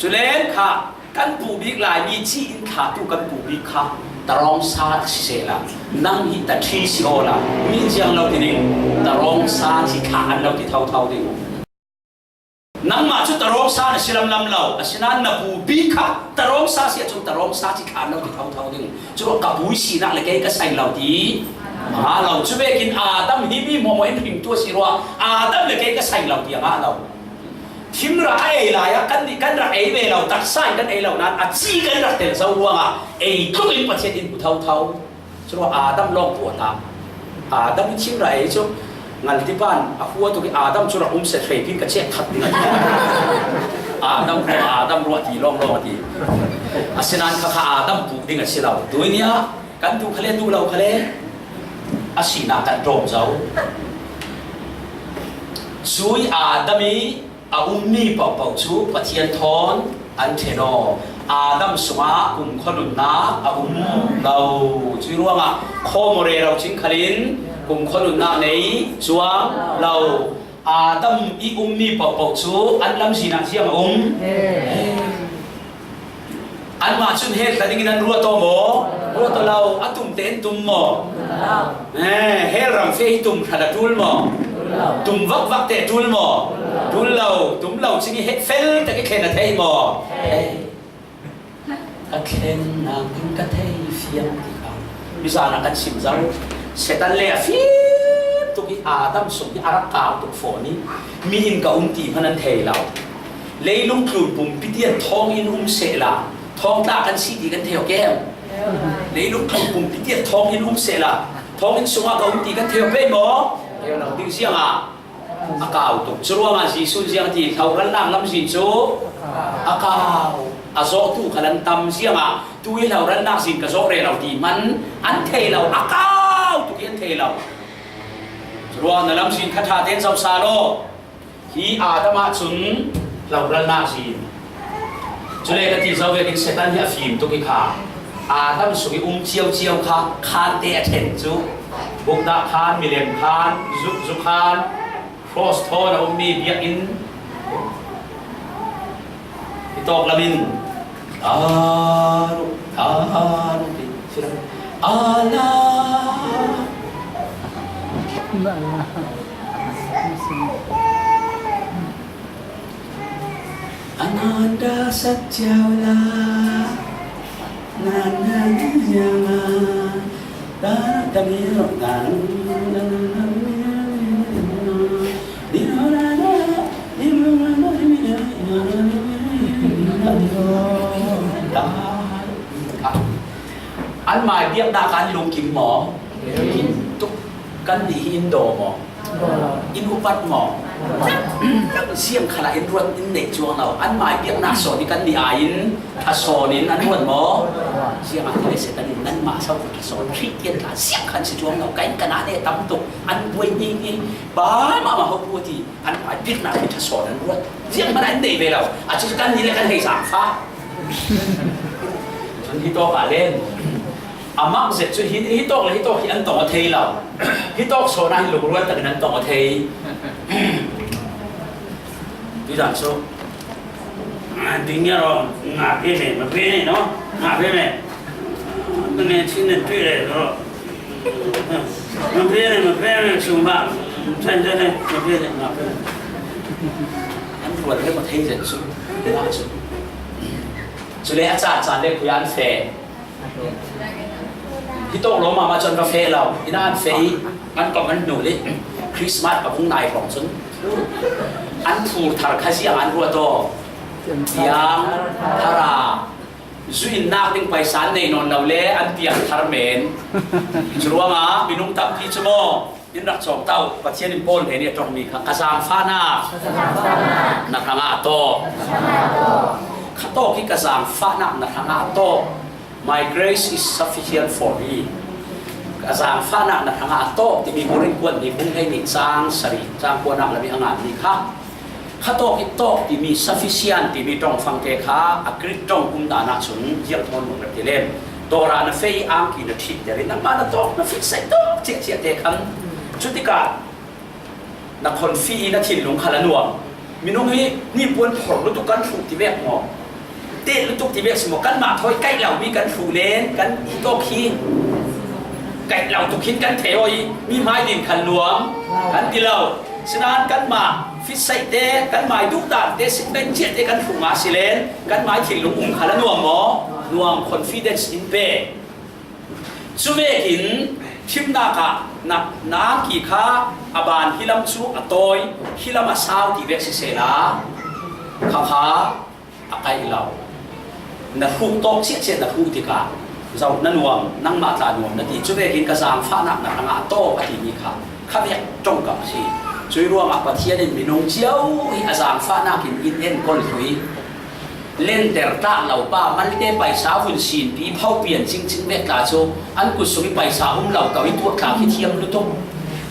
Culen kha kan pu bik Laimi ci in thlahtu kan pu bik kha tarawngsa si sehla nang hi tathi si awla mi ziang lo ti ding, tarawngsa ci thlah an lo ti thau thau ding. Nangmah cu tarawngsa na si lamlam lo, asinain na pu bik kha tarawngsa si ahcun tarawngsa ci thlah an lo ti thau thau ding. Curuang ka pu i sinak le kei ka saing lo ti a ngah lo. Cu vekin Adam hi mi hmuahhmuah in hringtu a si ruah Adam le kei ka saing lo ti a ngah lo. Thimrah a ei lai-ah kan nih kan rak ei ve lo, taksa in kan ei lo nain a ci kan rak tel zo ruangah ei tlukin Pathian in hmu thotho. Curuangah Adam lawng puah hlah. Adam hi thimrah ei cu ngaltipan a hua tuk i Adam cu rak um set hreipin ka cek thak ding a ti. Adam ruah, Adam ruah ti lawnglawng a ti. Asinain khakha Adam puh ding a si lo. Tuini ah kan duh khale, duh lo khale, a sinak kan ṭawm zo. Cui Adam i a ummi pohpoh cu Pathian thawn an ṭhen aw. Adam sungah kumkhua nunnak a um lo. Cui ruangah khaw maw rero cing khalin kumkhua nunnak nei cuang lo. Adam i ummi pohpoh cu an lamzin ah ziang a um? Anmah cun hell tla dingin an ruat aw maw? Ruat aw lo. A tum te an tum maw? Eh, hell ram fe hi tum hrat a ṭul maw? Tum vakvak te a ṭul maw? Ṭul lo. Tum lo cing i he-, fel tak i thlen a thei maw? Thei. A thlen nak ding ka thei fiang ti kha. Mizan ah kan sim zo. Satan le a fim tuk i Adam sung hi a rak kau tuk fawn i mi in ka um ti hman an thei lo. Leilung tlun pumpi tiang thawnginn um sehla, thawngtla kan si ti kan thei aw kem? Leilung tlun pumpi tiang thawnginn um sehla, thawnginn sungah ka um ti kan thei aw pei maw? Thei aw lo ding ziangah a kau tuk. Curuangah Jesuh ziang a ti, hlorannak lamzin cu a kau, a zawhtu khal an tam ziangah tu i hlorannak zin ka zawh rero ti hman an thei lo, a kau tuk i an thei lo. Curuangah na lamzin kha ṭha tein zoh sal aw. Hi Adam ahcun hlorannak zin. Cule ka ti zo ve ding, Satan hi a fim tuk i kha. Adam sung i um cio cio kha khan te a ṭhen cu. Bukdah khan, milem khan, zuk, zuk khan, cross thawn a ummi biakinn i tawk lamin, "Taru, taru," ti si lo. Ala. Ananda satyaula. Nanda nyama. Anmai biaknak kan lungkim maw? Lungkim tuk. Kan nih hi in daw maw? In upat maw? Ziang khalah in ruat in neih cuang lo. Anmai biaknak sawn i kan nih ai in a sawn in an ruat maw? Ziang ah le Satan in nanmah so ka sawn hrih tian tla ziang khan si cuang lo. Ka inn kan ah le tam tuk an buai ngi ngi. Ba mah mah ho pu ti. Anmai biaknak hi ṭha sawn an ruat. Ziang hmanh ah in nei ve lo. A cu kan nih le kan hei zaangfah. Cun hi tawk ah len. A mah zet cu hi, hi tawk le hi tawk hi an tong a thei lo. Hi tawk sawn ah hin lungrual takin an tong a thei. Tuzan cu. Ding ya lo, nga pe me, ma pe ne, no? Nga pe me. Ka ne chin ne pe le, no? Mape le, mape le, sung ba. Chan, chan, chan, mape le, mape le. An ruat le maw thei zet cu. Cule a caan caan le khui an feh. Hi tawk lawng mah cun va feh lo. Inn ah an feh i an kong an hnu le Christmas a vung nai hrawng cun an phur thar kha ziang an ruat aw. Tiang thara. Zu in nak ding paisa an nei nawn lo le an piang thar men. Curuangah minung tampi cu maw in rak cawng tau. Pathian in Paul hnen i a ṭongmi kha ka zaangfahnak na hrangah a tawk. Kha tawk i ka zaangfahnak na hrangah a tawk. My grace is sufficient for me. Ka zaangfahnak na hrangah a tawk timi Korin kuat ni bung hleihnih cang sarih cang kuanak lam i a nganmi kha. Kha tawk i tawk timi, sufficient timi ṭongfang te kha a Greek ṭong um dan ahcun ziang thawn maw rak ti le, Torah na feh i angki na ṭhit ter i nangmah na tawk na fitsai tawk ciahciah te khan cutikah na khonfi i na thinlung khal a nuam. Minung hi nipuan phor lutuk kan hruh ti vek maw? Teh lutuk ti vek si maw? Kanmah thawi kaih lomi kan hruh len kan hi tawk hi. Kaih lo tuk hin kan thei aw i mi hmai din khan nuam kan ti lo. Sinain kanmah fitsai te, kanmah i duhdan te, sitmen ciah te kan hruh nga si len kanmah i thinlung um khal a nuam maw? Nuam, confidence in pe. Cuvekin thimnak ah na, na angki kha a ban hi lam cu a tawi, hi lam a sau ti vek sisehla, Kha kha a kaih lo. Na hruk tawk chiahchiah na hruk tikah, "Zoh na nuam, nangmah tla nuam na ti, cuvekin ka zaangfahnak na hrangah tawk," a timi kha khavek ṭongkam a si. Cuih ruangah Pathian in minung cio hi a zaangfahnak in in enkawl hlui. Lenter tlak lo pa, malte paisa vun sinpi phopian cingcing vek tla cu an kut sung i paisa um lo to i tuah tla khi thiam lutuk.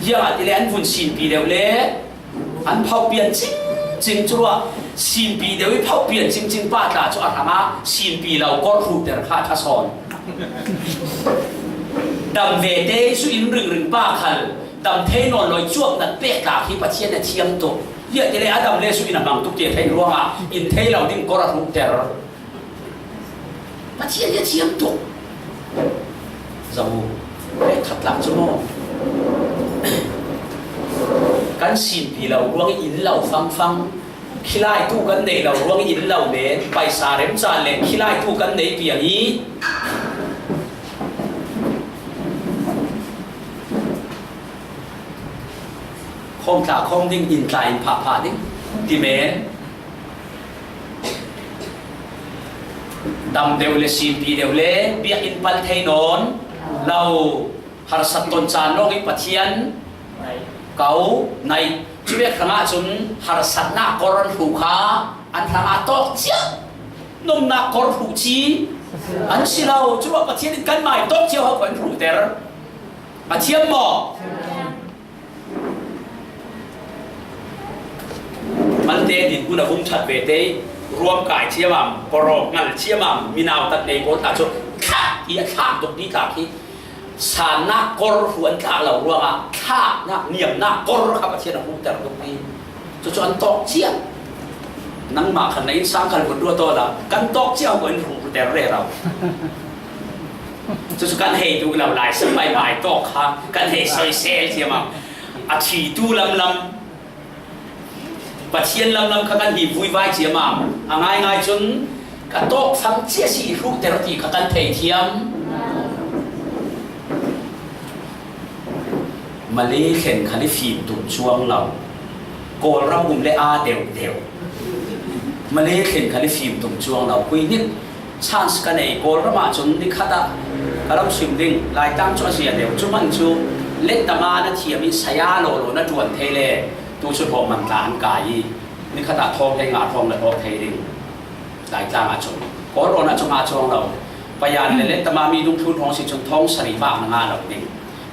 Ziangahtile an vun sinpi deuh le an phopian cingcing cu ruah sinpi deuh i phopian cingcing pa tla cu a hrangah sinpi lo kor hruhter kha a ṭha sawn. Dam ve te i zu in ringring pa khal dam thei nawn lo i cuap nat pek tla khi Pathian a thiam tuk. Ziahtile a dam le zu in a hmang tuk ti a theih ruangah in thei lo ding kor a hruhter. Pathian hi a thiam tuk. Zoh u, pek khat tlak cu maw? Kan sinpi lo ruang i in lo fangfang, khilaitu kan neih lo ruang i in lo men, paisa remcan le khilaitu kan nei piang i khawm tla khawm ding, in tla in phah phah ding ti men. Dam deuh le sinpi deuh le biakinn pal thei nawn lo, harsat ton caan lawng i Pathian ko naih. Cuvek hrangah cun harsatnak kor an hruh kha an hrangah tawk cio. Nomnak kor hruh ci an si lo. Curuah Pathian in kanmah i tawk cio ho khuan hruhter. A thiam maw? Malte dinhmun a vung ṭhat ve te, ruamkai ciamam, pawrawk ngal ciamam, minau tat nei pawl tla cu thlak i a thlak tuk dih tla khi sannak kor hruh an tlak lo ruangah thlaknak, niamnak kor kha Pathian a hmuhter tuk dih. Cucu an tawk ciah. Nangmah khan na innsang khal vun ruat awla kan tawk ciah ko in hruhter rero. Cucu kan hei duh lo lai, sangmai mai tawk kha kan hei soisel ciamam. A ṭhitu lamlam, Pathian lamlam kha kan hi vuivai ciamam. A ngaingai cun ka tawk fang cia si i hruhter ti kha kan thei thiam. Malay thlen khal i fim tum cuang lo. Kawlram um le aa deuhdeuh. Malay thlen khal i fim tum cuang lo. Khuinik chance ka nei. Kawlram ah cun nikhat ah ka lo sim ding. Laitlang cu a zia deuh. Cu hmanh cu lettama na thiam i saya lawlaw na ṭuan thei le tu cu hlawh man tla an kai i nikhat ah thawng hleinga thawng na hlawh thei ding. Laitlang ah cun Kawlrawn ah cun aa cuang lo. Payan le lettama mi dungthlun hrawng si cun thawng sarih bak na ngah lo ding.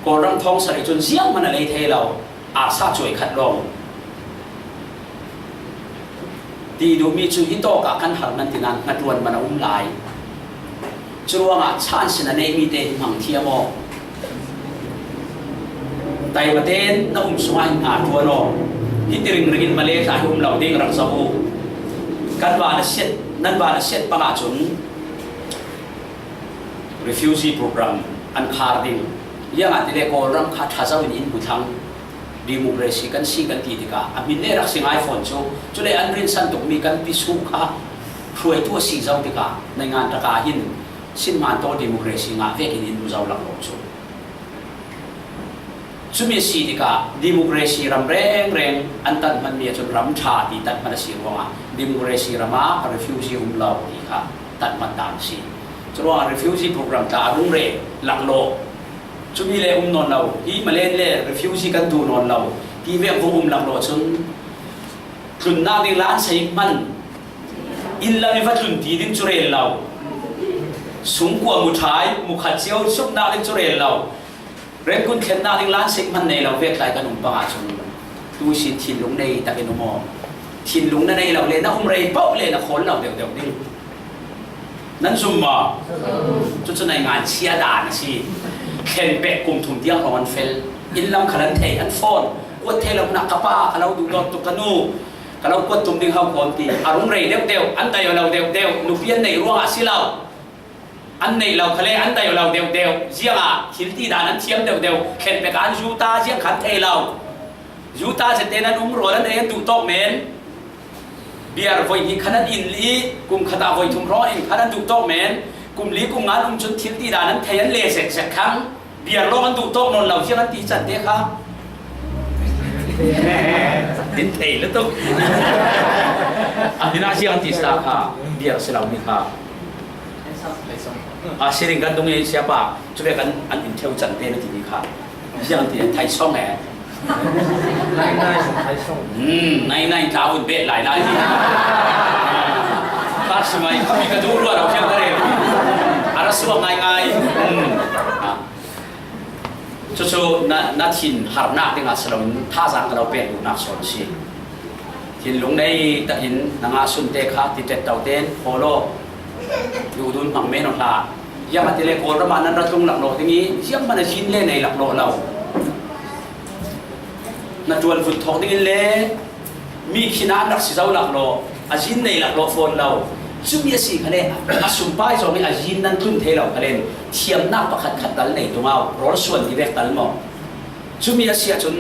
Kawlram thawng sarih cun zianghman a lei thei lo. Arsa cuai khat lawng ti duhmi cu hi tawk ah kan har nan tinan hnaṭuan man a um lai. Curuangah chance na neihmi te hi hmang thiam aw. Taimate na um sungah hin hnaṭuan aw. Hiti ringring in Malay tla hi um lo ding rak zoh u. Kan va na siat, nan va na siat pang ahcun refugee program an khar ding. Ziangahtile Kawlram kha ṭha zo in in hmu thlang. Democracy kan si kan ti tikah a hmin le rak si ngai fawn cu, cule an rinsan tukmi kan pisuh kha hruaitu a si zo tikah naingan taka hin sinhman taw democracy ngah vekin in um zo lak lo cu. Cumi a si tikah democracy ram rengreng an tan hmanmi ahcun ram ṭha ti tan hman a si ruangah democracy ram ah refugee um lo ti kha tan hman dan a si. Curuangah refugee program tla a rung re laklawh. Cumi le um nawn lo, hi Malay le refugee kan duh nawn lo, ti vek vung um laklawh cun tlunnak ding lan sei hman, inn lam i va tlun ti ding cu rel lo, sungkua mu ṭhai, mu khat cio suknak ding cu rel lo, Rangoon thlennak ding lan sei hman nei lo vek tlai kan um pang ahcun tu ihsin thinlung nei takin um aw. Thinlung na nei lo le na um rei paoh le na khawl lo deuhdeuh ding. Nan zum maw? Cucu naingan chia dan a si. Thlen pek kum thum tiang hrawng an fel. Inn lam khal an thei, an fawn. Kuat thei lo hna, ka pa, ka lo duhdawt tuk, ka nu, ka lo kuat tum ding hau khawm ti. A rung rei deuhdeuh, an daih lo deuhdeuh, nupi an neih ruangah a si lo. An neih lo khal le an daih lo deuhdeuh. Ziangah thil ti dan an thiam deuhdeuh. Thlen pek ah an zu ta, ziang khan thei lo. Zu ta zet tein an um rual, an ei an duh tawk men. Biar voi hnih khan an in i kum khat ah voi thum hrawng in khan an duh tawk men. Kum li kum nga an um cun thil ti dan an thei, an le zet zet thlang. Biar lawng an duh tawk nawn lo, ziang an ti can te kha. In thei lutuk. A, hina ziang ti sa kha, biar si lo mi kha. A, siring kan dung i siapa, cu ve kan an in theu can te na ti mi kha. Ziang ti thai song e. Nai nai song thai song. Hmm, nai nai tlau un bet lai lai ti. Ka si mai, ka mi ka du ruah lo siang ka rel. A ra suak ngai ngai. Hmm. A. Cucu na, na thin harnak dingah si loin thazaang ka lo pek duhnak sawn a si. Thinlung nei takin na ngah sunte kha ti tet to tein hawl aw. Duhdun hmang men aw hlah. Ziangahtile Kawlram ah nan ra tlung laklawh ding i zianghman a zin le nei laklawh lo. Na ṭuan vut thawk dingin le mi khin ah an rak si zo laklawh, a zin nei laklawh fawn lo. Cumi a si khale a sumpai zong i a zin nan tlun thei lo khalen thiamnak pakhat khat tal nei tung au, rawl suan ti vek tal maw? Cumi a si ahcun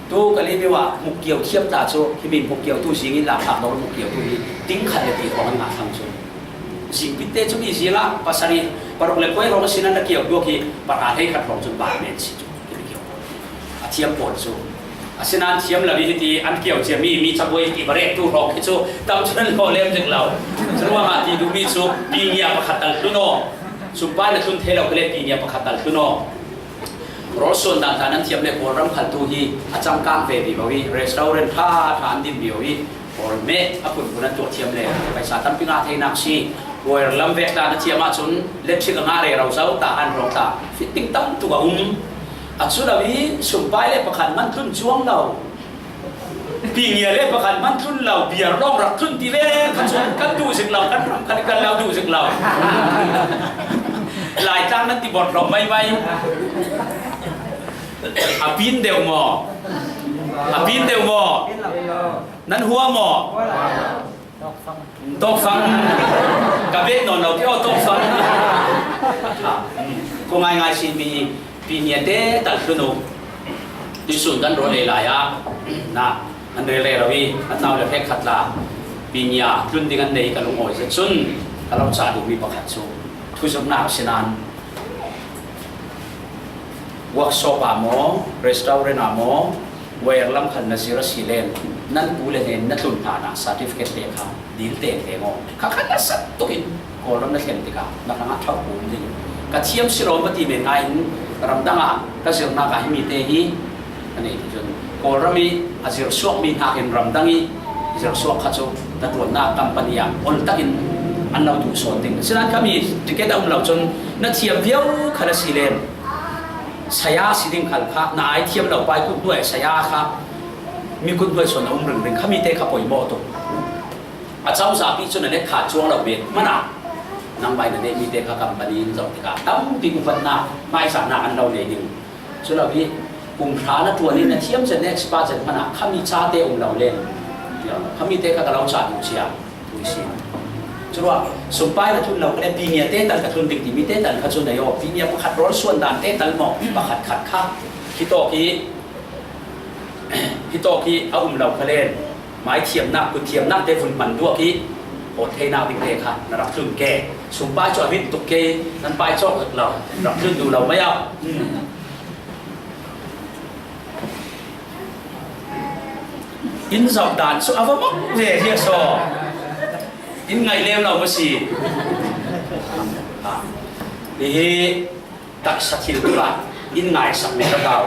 tu Kalaymyo ah hmukkio thiam ta cu, himi hmukkio tu zing in lakphak dawr hmukkio tu hi ding khat le ti hrawng an ngah thlang cu. Zingpit te cumi zing ah pasarih paruk le khuai hrawng a si nan na kio duak hi pahra hleikhat hrawng cun bar men si cu. A thiam pawl cu. Asinain thiam lo i hiti an kio ciami mi cabuai ti barek tu hrawng khi cu tam cun an hlawh lem zik lo. Curuangah ti duhmi cu pingia pakhat tal hlun aw. Sumpai na hlun thei lo khale pingia pakhat tal hlun aw. Rawl suan dan ta nan thiam le Kawlram khal tu hi a cangkang ve vivo i restaurant ṭha ṭha an din vivo i Kawlmeh a phunphun an tuah thiam le paisa tampi ngah theinak si. Wire lam vek ta na thiam ahcun lepchik a ngah rero zo ta an rawng ta fitting tam tuk a um. A cu lo i sumpai le pakhat man tlun cuang lo. Pingia le pakhat man tlun lo, biar lawng rak tlun ti ve kha cun kan duh zik lo, kan ram kha kan lo duh zik lo. Laitlang nan ti bawrh hlawm maimai. A pin deuh maw? A pin deuh maw? Nan hua maw? Tawkfang. Ka bet nawn lo ti aw, tawkfang. Khuangaingai simi pingia te tal hlun u. Tuisun kan rawl lei lai ah na an rel rero i an nau le hrekkhat la pingia tlun ding an nei ka lungawi zet cun ka lo cah duhmi pakhat cu thuzirhnak a si nain workshop ah maw, restaurant ah maw, wire lam khan na zir a si len nan pu le hnen na tlun hna na certificate te kha dil tengteng aw. Kha kha na sat tuk in Kawlram na thlen tikah na hrangah ṭhauh um ding. Ka thiam si lawm ka ti men ai in ramdang ah ka zirnak ah himi te hi a nei ti cun Kawlram i a zirsuak mi hnakin ramdang i zirsuak kha cu na ṭuannak company ah ol takin an lo duh sawn ding. Sinain khami ticket a um lo cun na thiam viau kha na si len saya si ding khal kha na ai thiam lo pai kut hnuai saya kha mi kut hnuai sawn a um ringring khami te kha poimawh tuk. A cozah pi cun a let kha cuang lo ve hmanh ah nangmah na nehmi te kha company in zoh tikah tampi uhatnak hmaizahnak an lo nei ding. Cu lo hi kum hra na ṭuan in na thiam zet, na expert zet hmanh ah khami ca te um lo len. Khami te kha ka lo cah duh cia tui si. Curuah sumpai na tlun lo kha le pingia te tal ka tlun ding timi te tal kha cu nei aw. Pingia pakhat rawl suan dan te tal maw? Pakhat khat kha hitawk hi hitawk hi a um lo kha len. Mai thiamnak, kut thiamnak te vun hman duak i hawt theinak ding te kha na rak tlun ke. Sumpai cu a rin tuk ke, nan pai cawk lo, rak tlun duh lo mai ah. Hmm. In zoh dan cu a va mak ve hi a saw. In ngaih lem lo maw si? Ha. Hihi taksa thil tuk ah in ngaisak mi ka kau.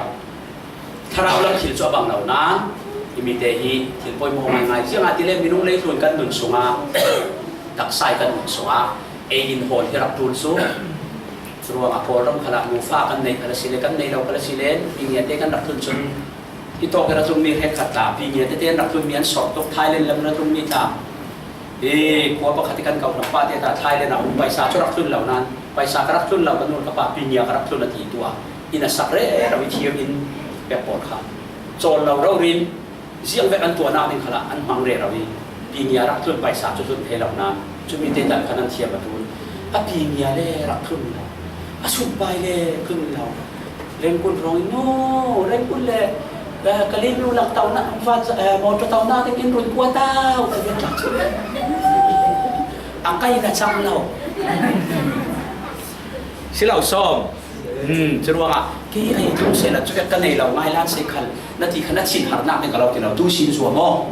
Thlarau lam thil cu a bang lo nain, himi te hi thil poimawh ngaingai. Ziangahtile minung leitlun kan nun sungah, taksa i kan nun sungah, ei in hawl hi rak ṭul cu. Curuangah Kawlram khalah nufa kan nei kha le si le, kan nei lo kha le si le, pingia te kan rak tlun cun, hitawk i rak tlungmi hrekkhat tla, pingia tete an rak tlunmi an sawt tuk, Thailand lam rak tlungmi tla. Hi khua pakhat i kan kau hnak pah te ta Thailand ah um paisa cu rak tlun lo nain paisa ka rak tlun lo, ka nu ka pa pingia ka rak tlun a ti tu ah inn a sak rero i thir in pek pawl kha cawl lo rori in ziang vek an tuahnak ding khalah an hmang rero i pingia rak tlun paisa cu tlun thei lo nain cumi te tal khan an thiam a ṭul. A pingia le rak tlun lo, a sumpai le tlun lo. Rengkun hrawng in, no, Rengkun le, eh, Kalaymyo lang taunak, van, eh, motor taunak ding in run kua tau, ti ve tlang cu. A kai na cang lo. Si lo sawm. Hmm, curuangah kei a hi tlung sehla cu ka nei lo ngai lan sei khal na ti kha na thinhar nak ding ka lo ti lo, tu sin zuam aw.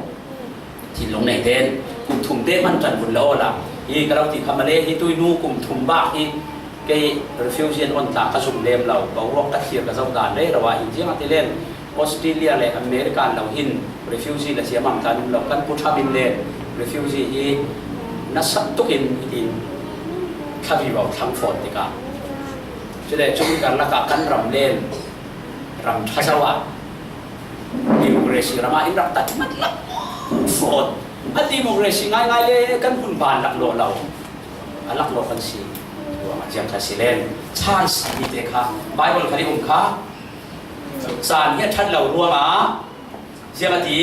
Thinlung nei ten kum thum te hman ṭan vun lo la. Hi ka lo ti kha male hi tuihnu kum thum bak hi kei refugee an on tla ka zum lem lo, boruak ka thlir ka zoh dan rero ah hin ziang a ti len Australia le America lo hin refugee la siamang tla um lo kan pu ṭham in len refugee hi nasa tukin hitin thla vivo thlang fawn tikah cule cumi karlakah kan ram len ram ṭha zo ah democracy ramah in rak tat mat lak fawn. A democracy ngaingai le kan hun ban laklawh lo a laklawh kan si. Ruangah ziang kha si len chance a tite kha Bible kha i um kha caan hi a ṭhat lo ruangah ziang a ti,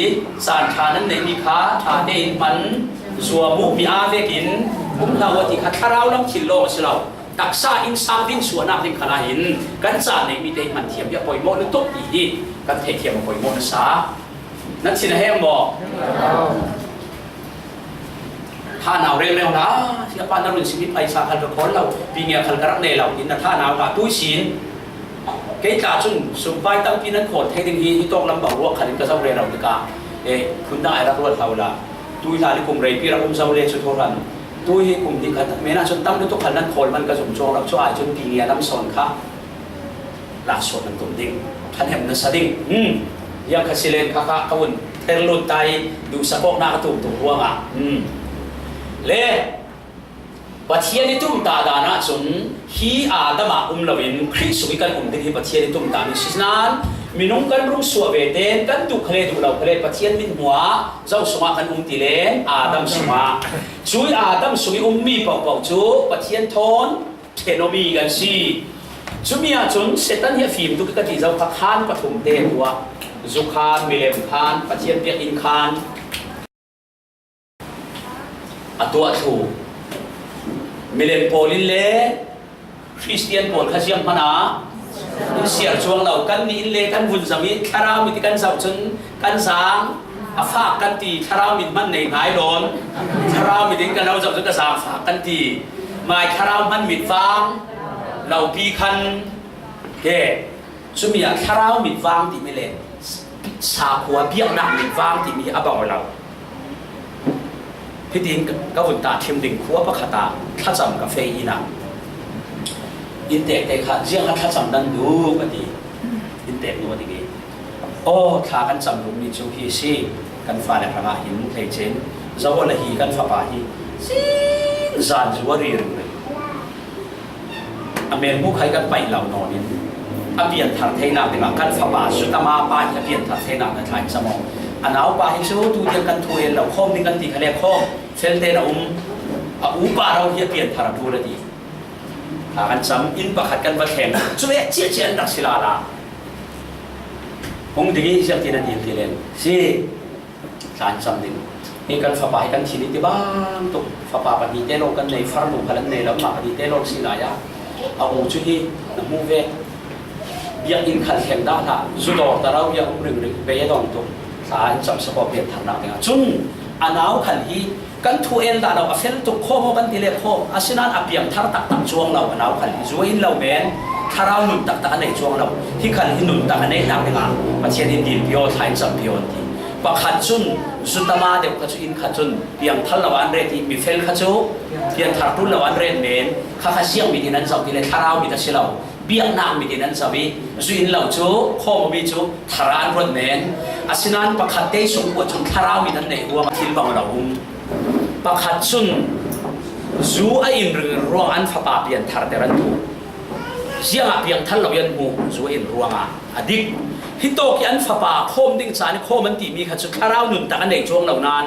caan ṭha nan neihmi kha ṭha tein hman zuam uh mi aa vekin um hlah uh a ti kha thlarau lam thil lawng a si lo. Taksa in sang ding suahnak ding khalah hin kan caan neihmi te hi hman thiam hi a poimawh lutuk ti hi kan theihthiam a poimawh nasa. Nan thin a heng maw? Thanau reng reng hna, siapa na run simi phaisa khal ka khawl lo, pingia khal ka rak nei lo, tin na thanau hna tui sin. Kei tla cun sumpai tampi nan khawl thei ding hi, hi tawk lam bang ruak khalin ka zoh rero tikah, eh, phundang ai rak ruat hlo la. Tui hla ni kum reipi rak um zo le cu thawhran. Tui hi kum ding khat, men ah cun tam lutuk khal nan khawl man ka zum cuang lo, cu ai cun pingia lam sawn kha. Laksuah nan tum ding, ṭhahnem nasa ding. Hmm. Ziang kha si len kha kha ka vun ther lut ta i duhsak awknak a tum tuk ruangah. Hmm. Le Pathian i tumtah dan ahcun hi Adam ah um loin Khrih sung i kan um ding hi Pathian i tumtahmi si nain minung kan rung suah ve tein kan duh kha le duh lo kha le Pathian mithmuh ah zo sungah kan um ti len Adam sungah. Cui Adam sung i ummi paohpaoh cu Pathian thawn ṭhenawmi kan si. Cumi ahcun Satan hi a fim tuk i ka ti zo kha khaan pathum te a tuah. Zu khaan, milem khaan, Pathian biakinn khaan a tuah thlu. Milem pawl in le Khristian pawl kha ziang hmanh ah in siar cuang lo. Kannih in le kan vun zam i thlarau mit i kan zoh cun kan zaang a fak kan ti, thlarau mit hman nei hnai lawn, thlarau mit in kan lo zoh cun ka zaang fak kan ti. Mai thlarau hman mit vang lopi khan ke, cumi ah thlarau mit vang timi le sakhua biaknak mit vang timi hi a bang lo. Hitin ka, ka vun tahṭhim ding khua pakhat ah thlacam ka feh in ah, inntek te kha ziang kha thlacam nan duh a ti. Inntek nu a ding i, aw, thla kan cam duhmi cu hi si, kan fale hrangah hin hleice in zoh awla hi kan fapa hi zing zan zu a ri ringring. A mel hmuh kha hi kan paih lo nawn in a pianthar theinak dingah kan fapa Zutama pa hi a pianthar theinak na thlai cam aw. A naupa hi cu tu tiang kan thu el lo, khawm ding kan ti kha le khawm, fel tein a um, a upa ro hi a pianthar a ṭul a ti. Thla kan cam, inn pakhat kan va thleng, cu ve ciahciah an rak si lala. Hung ding i ziah tin an dil ti len si. Tlan cam ding. Hi kan fapa hi kan thin i ti bang tuk. Fapa pahnih te lawng kan nei, farnu kha an nei lo, mah pahnih te lawng si lai ah a u cu hi na hmu ve. Biakinn khal thleng dah hlah, zu dawr ta lo, biak um ringring, bei a dong tuk. Tlan cam sakaw pianthar nak dingah. Cun a nau khal hi kan thu el dah lo, a fel tuk, khawm aw kan ti le khawm. Asinain a piangthar taktak cuang lo, a nau khal hi zu a in lo men, thlarau nun taktak a nei cuang lo. Hi khal hi nun tak a neih nak dingah Pathian in dil pi aw, thlai cam pi aw an ti. Pakhat cun Zutama deuh kha cu inn khat cun piangthar lo an ret i, mifel kha cu pianthar ṭul lo an ret men, kha kha ziang mit in an zoh ti le thlarau mit a si lo, biaknak mit in an zoh i, zu in lo cu khawm awmi cu thar ah an ruat men. Asinain pakhat te sung puah cun thlarau mit an neih ruang a thil bang lo um. Pakhat cun zu a in ringring ruang an fapa pianthar ter an duh. Ziangah piangthar lo i an hmuh, zu a in ruangah a dik. Hitawk i an fapa khawm ding caan i khawm an timi kha cu thlarau nun tak a nei cuang lo nain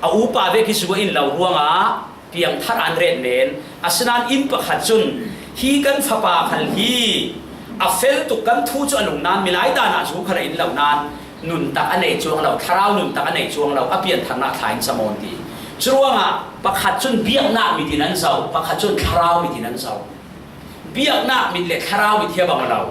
a upa vek hi zu a in lo ruangah piangthar an ret men. Asinain inn pakhat cun hi kan fapa khal hi a fel tuk, kan thu cu a lung nain milai dan ah zu khal a in lo nain nun tak a nei cuang lo, thlarau nun tak a nei cuang lo, a piantharnak thlai in cam aw an ti. Curuangah pakhat cun biaknak mit in an zoh, pakhat cun thlarau mit in an zoh. Biaknak mit le thlarau mit hi a bang lo.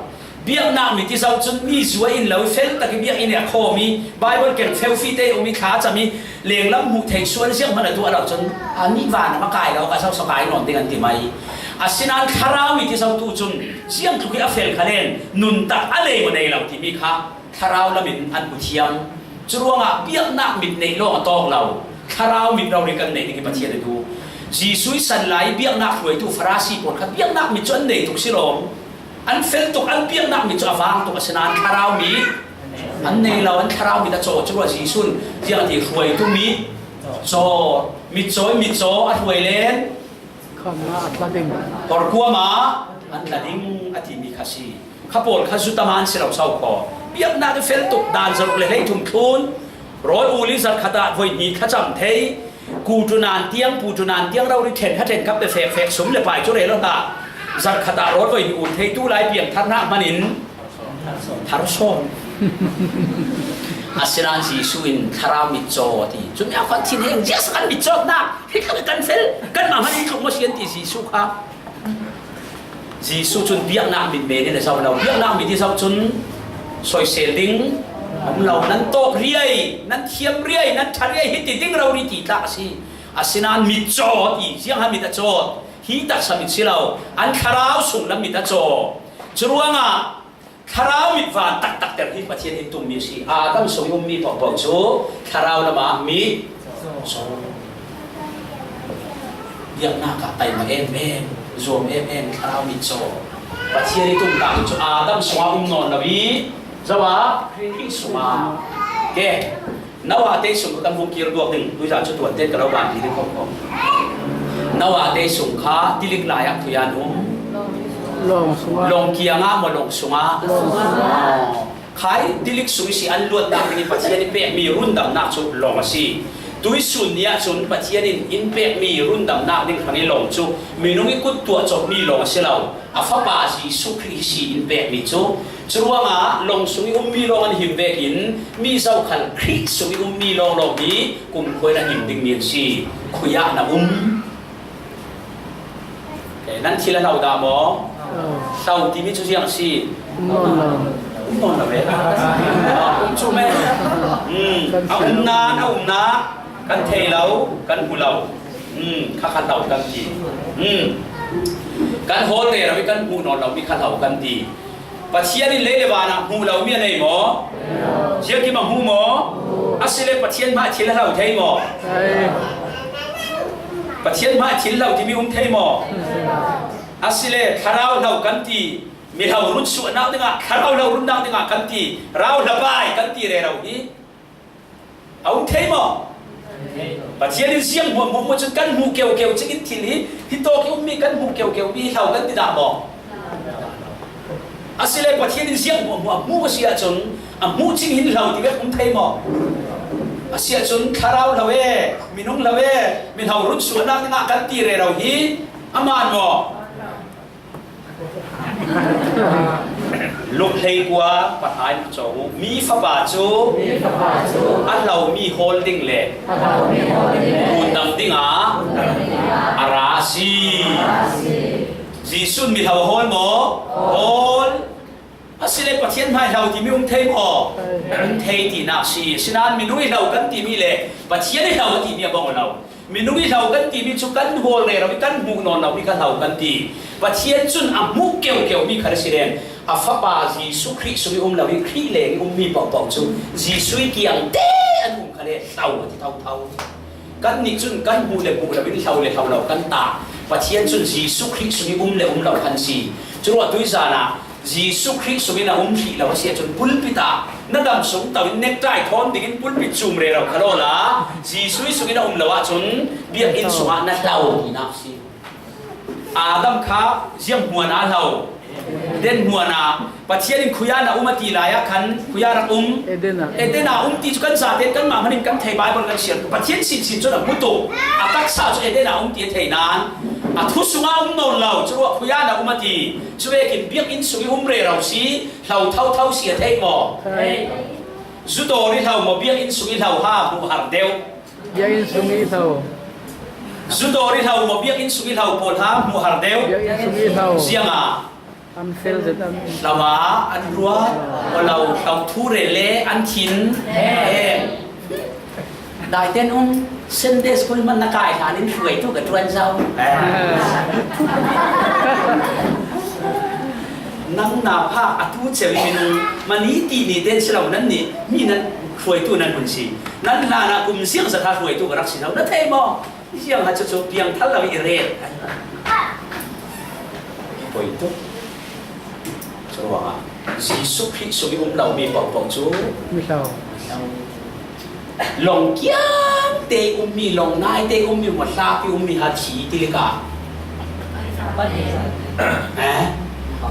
Biaknak mit i zoh cun mi zu a in lo i fel tak i biakinn i a khawm i Baibal keng feufi te i um i thla cam i lenglam hmuh theih sual zianghman a tuah lo cun a nih van a makai lo, ka zohso kai nawn ding an ti mai. Asinain thlarau mit i zotu cun ziang tluk hi a fel kha len, nuntak a nei maw nei lo timi kha thlarau lamin an hmu thiam. Curuangah biaknak mit neih lawng a tawk lo, thlarau mit rori kan neih ding hi Pathian a duh. Jesuh i san lai i biaknak hruaitu Farasi pawl kha biaknak mit cu an nei tuk si lawm. An fel tuk, an biaknak mit cu a vang tuk, asinain thlarau mit an nei lo, an thlarau mit a caw. Curuah Jesuh in ziang a ti, hruaitu mit caw, mit caw, mit caw a hruai len. Khamhnak a tla ding. Porkuam ah an tla ding a timi kha si. Kha pawl kha zu tam an si lo sau kho. Biaknak i fel tuk, dan zaruk le hleithum thlun. Rawl uli zarhkhat ah voi hnih thlacam thei. Ku tunan tiang, pu tunan tiang rori ṭhen ha ṭhen kap le fek fek sum le pai cu rel lo hna. Zarhkhat ah rawl voi hnih ul thei tu lai piangtharnak hmanin thar sawn. Asinain Jesuh in thlarau mit caw a ti. Cumi a khuan thin heng ziahsa kan mit cawtnak. Hi tluk kan fel, kanmah hmanh hi tluk maw si an ti Jesuh kha. Jesuh cun biaknak mit men in a zoh lo. Biaknak mit i zoh cun soisel ding a um lo. Nan tawk riai, nan thiam riai, nan ṭha riai, hi ti ding rori ti tlak a si. Asinain mit caw ti, ziangha mit a caw? Hi taksa mit si lo, an thlarau sunglam mit a caw. Curuangah thlarau mit van taktak ter hi Pathian in tummi a si. Adam sung i ummi paohpaoh cu thlarau lamah mit caw. Biaknak ah taima em em, zuam em em, thlarau mit caw. Pathian i tumtang cu Adam sungah um nawn lo i, zoh ah Khrih sungah. Ke, Noah te sung kha kan vung kir duak ding, tuizan cu tuan tein ka lo ban dih ding khawh. Noah te sung kha tilik lai ah khuian um. Lawng sungah. Lawng kiangah maw, lawng sungah? Lawng sungah. Khai tilik sung i si an luatnak ding i Pathian i pekmi rundamnak cu lawng a si. Tuisun ni ah cun Pathian in in pekmi rundamnak ding hrang i lawng cu minung i kut tuah cawhmi lawng a si lo. A Fapa Jesuh Khrih hi si in pekmi cu. Curuangah lawng sung i ummi lawng an him vekin mi zokhal Khrih sung i ummi lawnglawng hi kumkhua in a him dingmi an si. Khui ah na um. Eh, nan thil a hlo dah maw? Hlo timi cu ziang a si? Um nawn lo. Um nawn lo ve. Um cu me. Hmm. A um nain a umnak kan thei lo, kan hmu lo. Hmm. Kha kha hlo kan ti. Hmm. Kan hawl rero i kan hmuh nawn lomi kha hlo kan ti. Pathian in lei le van ah hmuh lomi a nei maw? Ziangkim a hmu maw? Asile Pathian hmai thil a hlo thei maw? Pathian hmai thil hlo timi um thei maw? Asile thlarau hlo kan ti, mihlo run suahnak dingah, thlarau hlo runnak dingah kan ti, rau hlapai kan ti rero hi. A um thei maw? Pathian in ziang hmuahhmuah cun kan hmuh keukeu cingin thil hi, hi tawk i ummi kan hmuh keukeu mi hlo kan ti dah maw? Asile Pathian in ziang hmuahhmuah a hmuh a si ahcun a hmuh cing hin hlo ti vek um thei maw? A si ahcun thlarau hlo e, minung hlo e, mihlo run suahnak dingah kan ti rero hi a man maw? Luk hleikua pahra in a caw u. Mi fapa cu a hlomi hawl ding le rundam dingah a ra a si. Jesuh in mihlo a hawl maw? Hawl. Asile Pathian hmai hlo timi um thei maw? Um thei tinak si. Asinain minung i hlo kan timi le Pathian i hlo a timi a bang aw lo. Minung i hlo kan timi cu kan hawl rero i kan hmuh nawn lomi kha hlo kan ti. Pathian cun a hmuh keukeu mi kha a si len. A Fapa Jesuh Khrih sung i um lo i Khrih leng i ummi paohpaoh cu Jesuh i kiang te an um kha le hlo a ti thotho. Kannih cun kan hmuh le hmuh lo in hlo le hlo lo kan ta. Pathian cun Jesuh Khrih sung i um le um lo khan si. Curuah tuizan ah Jesuh Khrih sungin a um hrih lo a si ahcun pulpit ah na dam sung to in necktie thawn dingin pulpit cum rero kha lawla Jesuh sungin a um lo ahcun biakinn sungah na hlo tinak si. Adam kha ziang hmuan ah a hlo? Eden hmuan ah. Pathian in khui ah na um a ti lai ah khan khui ah rak um? Eden ah. Eden ah um ti cu kan zaten kanmah hmanh in kan thei, Baibal kan siar. Pathian sinsin cun a hmu tuk. A taksa cu Eden ah um ti a thei nain a thu sungah um nawn lo. Curuah khui ah na um a ti. Cuvekin biakinn sung i um rero si, hlo thotho si a theih maw? Thei. Zu dawr i hlo maw, biakinn sung i hlo ha, hmuh har deuh. Biakinn sung i hlo. Zu dawr i hlo maw, biakinn sung i hlo pawl ha, hmuh har deuh. Biakinn sung i hlo. Ziangah? An fel zet an. Hlama an ruat, aw lo, hlo thu rel le an thin. Em. Daiten um, Sunday school man na kai hlan in hruaitu ka ṭuan zo. Eh. Nang na pha a tu cheu i minung mani ti ni ten si lo nan ni, mi nan hruaitu nan hun si. Nan hlan a kum ziang za kha hruaitu ka rak si lo, na thei maw? Ziang ha chu chu piang thal lo i ret. Hruaitu. Churuangah Jesuh Khrih sung i um lo mi pohpoh chu mi hlau. Lawng kiangte i um mi, lawng naite i um mi maw, hlapi um mi ha thi tilik ah? Eh?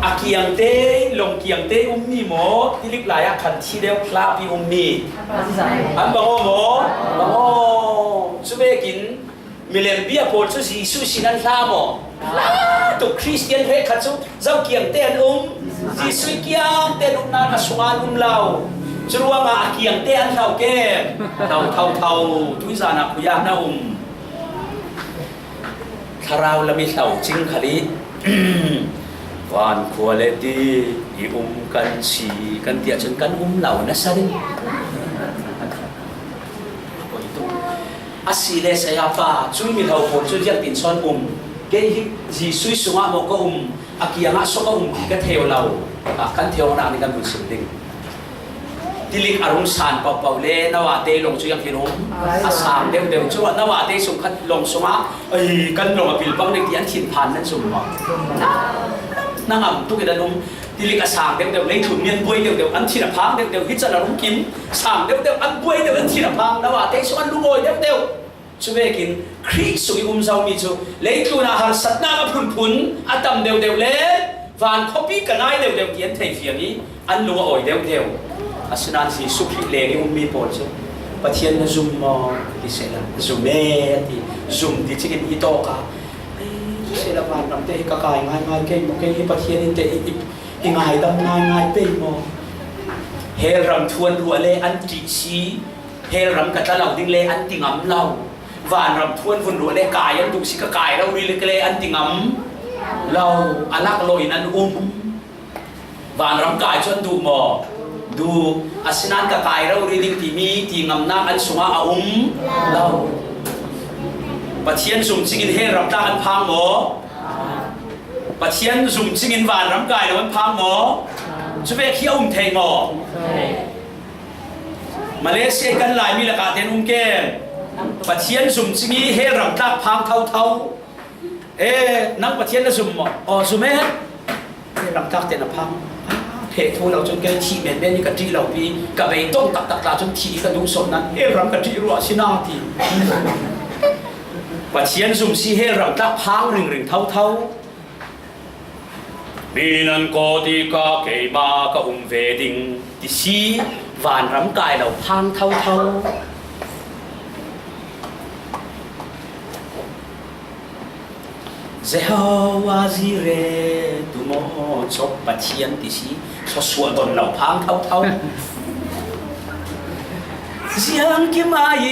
A kiangte, lawng kiangte i um mi maw, tilik lai ah khan thi deuh hlapi um mi? An bang aw maw? Bang aw. Cuvekin milem bia pawl cu Jesuh sin an hla maw? Hla tuk. Khristian hrekkhat cu zo kiangte an um. Jesuh kiangte an um nain a sungah an um lo. Curuangah a kiangte an hlo kem? Hlo thotho. Tuizan ah khuiah na um. Thlarau lam i hlo cing khal i van khua le ti i um kan si kan tiah cun kan um lo nasa ding. A si le saya pa, cui mihlo pawl cu ziangtin sawn um? Kei hi Jesuh sungah maw ka um, a kiangah so ka um ti ka thei lo. Ah, kan thei awknak nih kan vun sim ding. Tilik a rung san pohpoh le na vate lawng cu ziangtin um? A sang deuhdeuh cu na vate sung khat lawng sungah, "Ai, kan lawng a pil pang ding," ti an thin phan nan zum maw? Na ngam tuk in an um. Tilik a sang deuhdeuh, leitlun mian buai deuhdeuh, an thin a phang deuhdeuh, hi can a rung kim, sang deuhdeuh, an buai deuh, an thin a phang, na vate sung an lungawi deuhdeuh. Cuvekin Khrih sung i um zomi cu leitlun ah harsatnak a phunphun a tam deuhdeuh le van khuapi ka nai deuhdeuh ti an thei fiang i an lung a awi deuhdeuh. Asinain Jesuh Khrih leng i ummi pawl cu, "Pathian na zum maw?" ti sehla, "Zum e," a ti. "Zum," ti cikin i tawk a, "Ei, sehla vanram te hi ka kai ngaingai kei maw, kei hi Pathian in te i, i, i ngaidam ngaingai pei maw? Hell ram thuan ruah le an ṭih si, hell ram ka tla lo ding le an ti ngam lo. Vanram thuan vun ruah le kai an duh si, ka kai rori le an ti ngam lo. A lak lo in an um." Vanram kai cu an duh maw? Duh. Asinain ka kai rori ding timi ti ngamnak an sungah a um lo. Pathian zum cingin hell ram tlak an phang maw? Pathian zum cingin vanram kai lo an phang maw? Cuvek hi a um thei maw? Malaysia kan Laimi lakah te an um kem? Pathian zum cing i hell ram tlak phang thotho. E, nang Pathian na zum maw? Aw, zum e. Hell ram tlak te na phang. Pheh thu lo cun kei thih menmen i ka ṭih lo pi, ka bei tong taktak tla cun thih i ka duh sawh nan hell ram ka ṭih ruah si na ti. Pathian zum si hell ram tlak phang ringring thotho. Mi nan kawt i ka keimah ka um ve ding ti si, vanram kai lo phang thotho. Jehovah Jireh, tumaw cawk Pathian ti si, suasuah don lo phang thotho. Ziangkim ai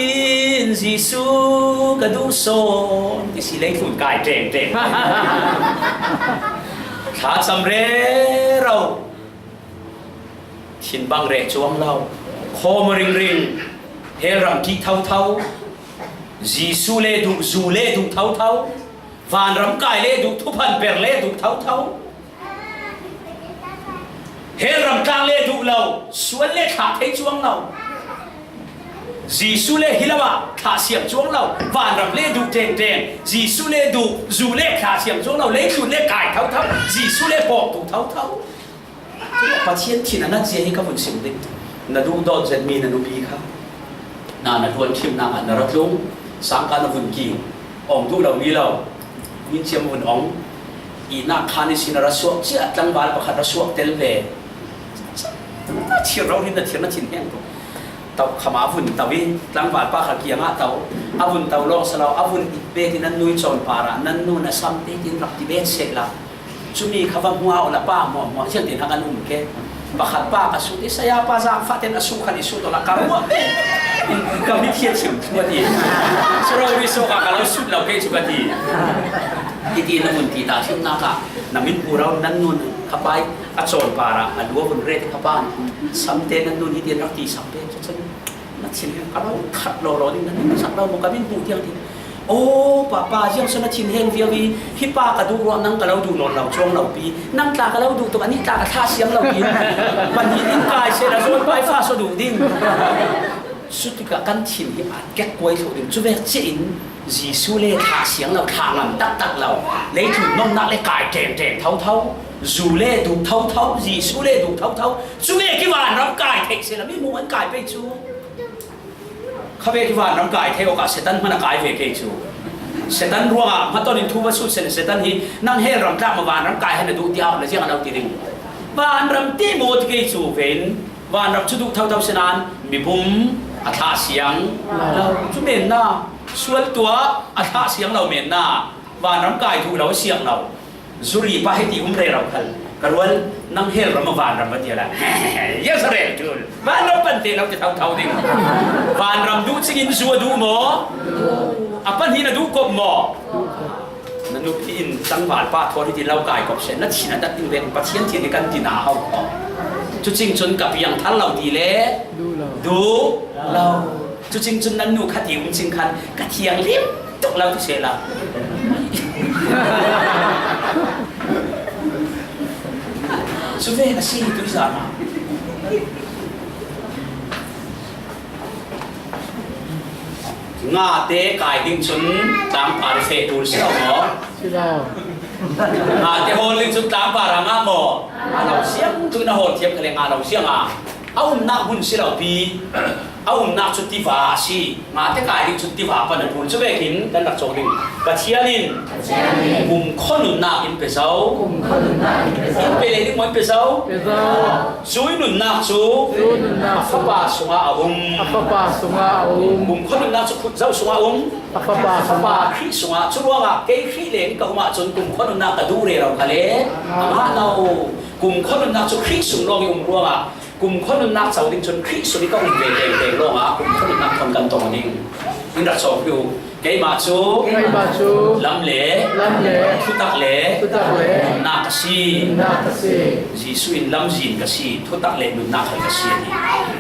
in Jesuh ka duh sawn ti si, leitlun kai ṭengṭeng. Thlacam rero, thinbang reh cuang lo, khawm ringring, hell ram ṭih thotho, Jesuh le duh, zu le duh thotho, vanram kai le duh, thuphan per le duh thotho. Hell ram tlak le duh lo, sual le thlah thei cuang lo. Jesuh le hi lo ah thlah siam cuang lo, vanram le duh ṭengṭeng, Jesuh le duh, zu le thlah siam cuang lo, leitlun le kai thotho, Jesuh le pawk duh thotho. Pathian thin a nat zia hi ka vun sim ding. Na duhdawt zetmi na nupi kha, na, na ṭuan ṭhimnak ah na ra tlung, sangka na vun king, awng duh lo ni lo, ninciam vun awng, ihnak khan ihsin a ra suak cia, tlangval pakhat ra suak tel ve. Na thir rori, na thir na thin heng tuk. To khama a vun to i tlangval pakhat kiangah to, a vun to lawng si lo, a vun it bet in nan nu i cawn parah nan nu na sam te tin rak ti bet seh la. Cumi kha va hmuah awla pa hmuahhmuah ziangtin hang an um ke. Pakhat pa ka sut i saya pa zangfah ten a sukhan i sut awla ka ruah ve. Ka mithiat chim thluat i. Suro ri sawk ah ka lo sut lo kei cu ka ti. Hiti na vun ti ta thimnak ah na min pu ro nan nun kha pai a cawn parah a lua vun ret kha pa samte nan nun hitin rak ti sam ve cu cun na thin ka lo khat lo lo ding na nun sak lo maw ka min hmuh tiang ti. Aw, Papa, ziang sawn a thinheng viau hi, hi pa ka duh ruah nang ka lo duh nawn lo cuang lo pi, nang tla ka lo duh tuk, anih tla ka thlah siang lo pi, pahnih in kai seh la zawn pai fa saw duh ding. Cutikah kan thin hi a kek kuai thluh ding. Cuvek ciah in Jesu le thlah siang lo, thlah ngam taktak lo, leitlun nomnak le kai ṭengṭeng thotho, zu le duh thotho, Jesu le duh thotho, cuvek hi vanram kai theih seh la mi mu an kai pei cu. Khavek hi vanram kai thei awkah Satan hmanh a kai ve kei cu. Satan ruangah hmaton in thu va sut seh, Satan hi nang hell ram tlak ma vanram kai hei na duh tiah na ziang a lo ti ding. Vanram ti maw ti kei cu vein vanram cu duh thotho si nain mibum a thlah siang lo cu menna, sual tuah a thlah siang lo menna, vanram kai duh lo a siang lo. Zuri pa hiti um rero khal ka rual, nang hell ram a vanram va ti la. Yes, rel tul. Vanram pan te lo ti thotho ding. Vanram duh cingin zu a duh maw? A pahnih na duh kop maw? Na nupi in tlangval pa thawn hiti lo kai kop seh, na thin a dat ding ven Pathian thin hi kan ti na hau kho. Cucing cun ka piang thar lo ti le duh lo. Cucing cun nan nu khat i um cing khan ka thianghlim tuk lo ti seh la. Cu ve a si tu zan ah. Ngate kai ding cun tlangpar feh tul si lo maw? Si lo. Ngate hawl ding cun tlangpar a ngah maw? Ngah lo siang tu na hawl thiam kha le ngah lo siang a. A umnak hmun si lo pi. A umnak cu tiva a si. Ngate kai ding cu tiva pan a ṭul. Cu vekin kan rak cawk ding. Pathian in kumkhua nunnak in pe zo. In pe lei ding maw in pe zo? Pe zo. Cui nunnak cu a fapa sungah a um. A fapa sungah a um. Kumkhua nunnak cu khut zo sungah a um. A fapa sungah. Khrih sungah. Cu ruangah kei Khrih leng ka um ahcun kumkhua nunnak ka duh rero kha le a ngah lo. Kumkhua nunnak cu Khrih sung lawng i um ruangah kumkhua nunnak co ding cun Khrih sung i ka um ve tengteng lawngah kumkhua nunnak thawn kan tong ding. In rak cawk u. Keimah cu, keimah cu lam le, lam le, thutak le, thutak le, nunnak ka si. Nunnak ka si. Jesuh in lamzin ka si, thutak le nunnak hal ka si a ti.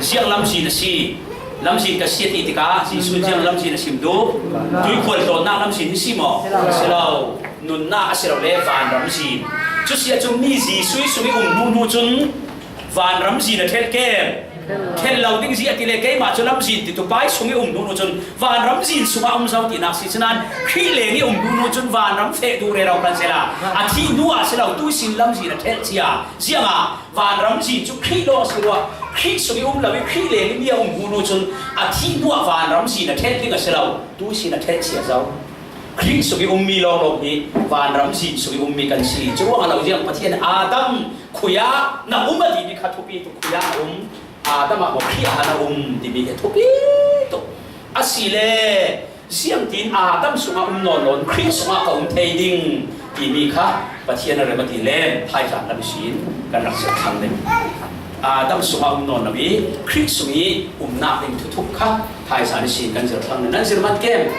Ziang lamzin a si. Lamzin ka si a ti tikah Jesuh in ziang lamzin a sim duh? Tuikhal tlawnnak lamzin hi si maw? Si lo. Nunnak a si lo le vanram zin. Cu si ahcun mi Jesuh sung i um hnu hnu cun vanram zin a ṭhelh kem? Ṭhelh lo ding zia a ti le keimah cu lamzin titu pai sung i um hnu hnu cun vanram zin sungah um zo tinak si. Sinain Khrih leng i um hnu hnu cun vanram feh duh rero kan si la, a thih hnu ah si lo, tuisin lamzin a ṭhelh cia. Ziangah vanram zin cu Khrih lawng a si ruah. Khrih sung i um lo i Khrih leng i mi a um hnu hnu cun a thih hnu ah vanram zin a ṭhelh ding a si lo, tuisin a ṭhelh cia zo. Khrih sung i ummi lawnglawng hi vanram zin sung i ummi kan si. Cu ruangah lo ziang Pathian Adam khui ah na um a timi kha thupi tuk, khui ah na um. Adam ah maw Khrih ah na um timi hi thupi tuk. A si le ziangtin Adam sungah um nawn lo, Khrih sungah ka um thei ding timi kha Pathian a rem a ti le thaizan lam ihsin kan rak zirh thlang ding. Adam sungah um nawn lo i Khrih sung i umnak ding thuthup kha thaizan ihsin kan zirh thlang ding. Nan zir man kem?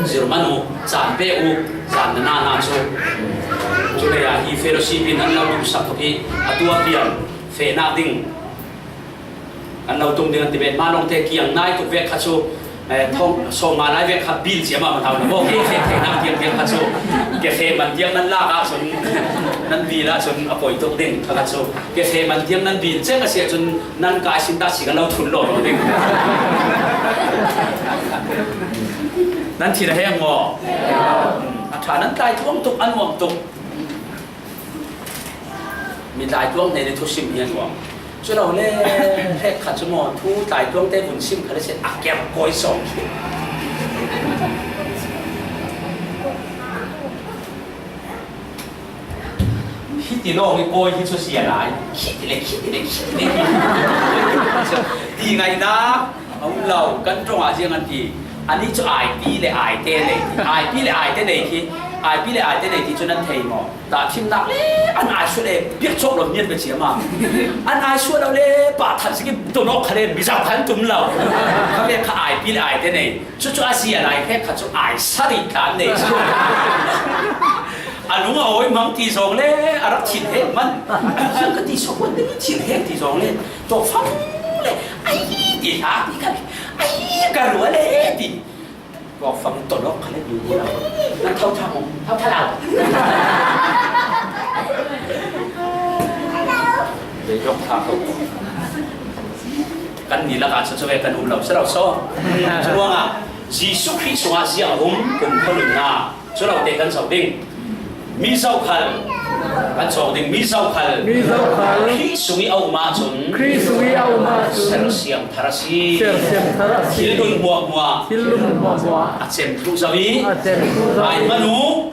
Zir man u, caan pe u, zan na na na cu. Cu lei ah hi fellowship in an lo duhsak tuk i a tuah pian fehnak ding an lo tum ding an ti ve. Mah lawngte kiang nai tuk vek kha cu, eh, thong sawmnga lai vek kha bil cia mah hau na maw? Ke feh theihnak tiang tiang kha cu, ke feh man tiang nan lak ah cun, nan bil ah cun a poi tuk ding kha kha cu, ke feh man tiang nan bil cek a si ahcun nan kai sin dah si kan lo thun law law ding. Nan thin a heng maw? A ṭha, nan tlai tuang tuk, a nuam tuk. Mi tlai tuang hnen i thusim hi a nuam. Cu lo le, hrekkhat cu maw, thu tlai tuang te vun sim kha le si a ker kawi sawng khi. Hiti lawng i kawi hi cu si a lai. Khi ti le, khi ti le, khi ti le. Ti ngaihna a um lo, kan ṭong ah ziang an ti. Anih cu aipi le aite nei ti. Aipi le aite nei khi, aipi le aite nei ti cu nan thei maw? Tahthimnak le an ai sual le biak cawk lo mian biacia ma. An ai sual lo le pah that si ki donawk kha le mizau khan tum lo. Kha ve kha aipi le aite nei. Cucu a si a lai khe kha cu ai sari tlan nei. A lung a awi mang ti zong le a rak thin hek man. Ai ka ti so ko ti thin hek ti zong le. To fang le ai ti hla ti kha le ai ka rua le ti. Kawk fang tawlawk kha le, nu nu lo. Nan tho tha mawng, tho tha lo. Dei dawk tha ko. Kan ni lakah chu chu ve kan um lo si lo saw. Churuangah Jesuh Khrih sungah ziang a um kumkhua nunna. Chu lo te kan zoh ding. Mi zokhal, kan cawk ding, mi zokhal. Mi zokhal. Khrih sungih a um ahcun. Khrih sungih a um ahcun. Sersiam thar a si. Sersiam thar a si. Thil nun hmuahhmuah. Thil nun hmuahhmuah. A cem thluh zo ih. A cem thluh zo. Ngai hmanh uh.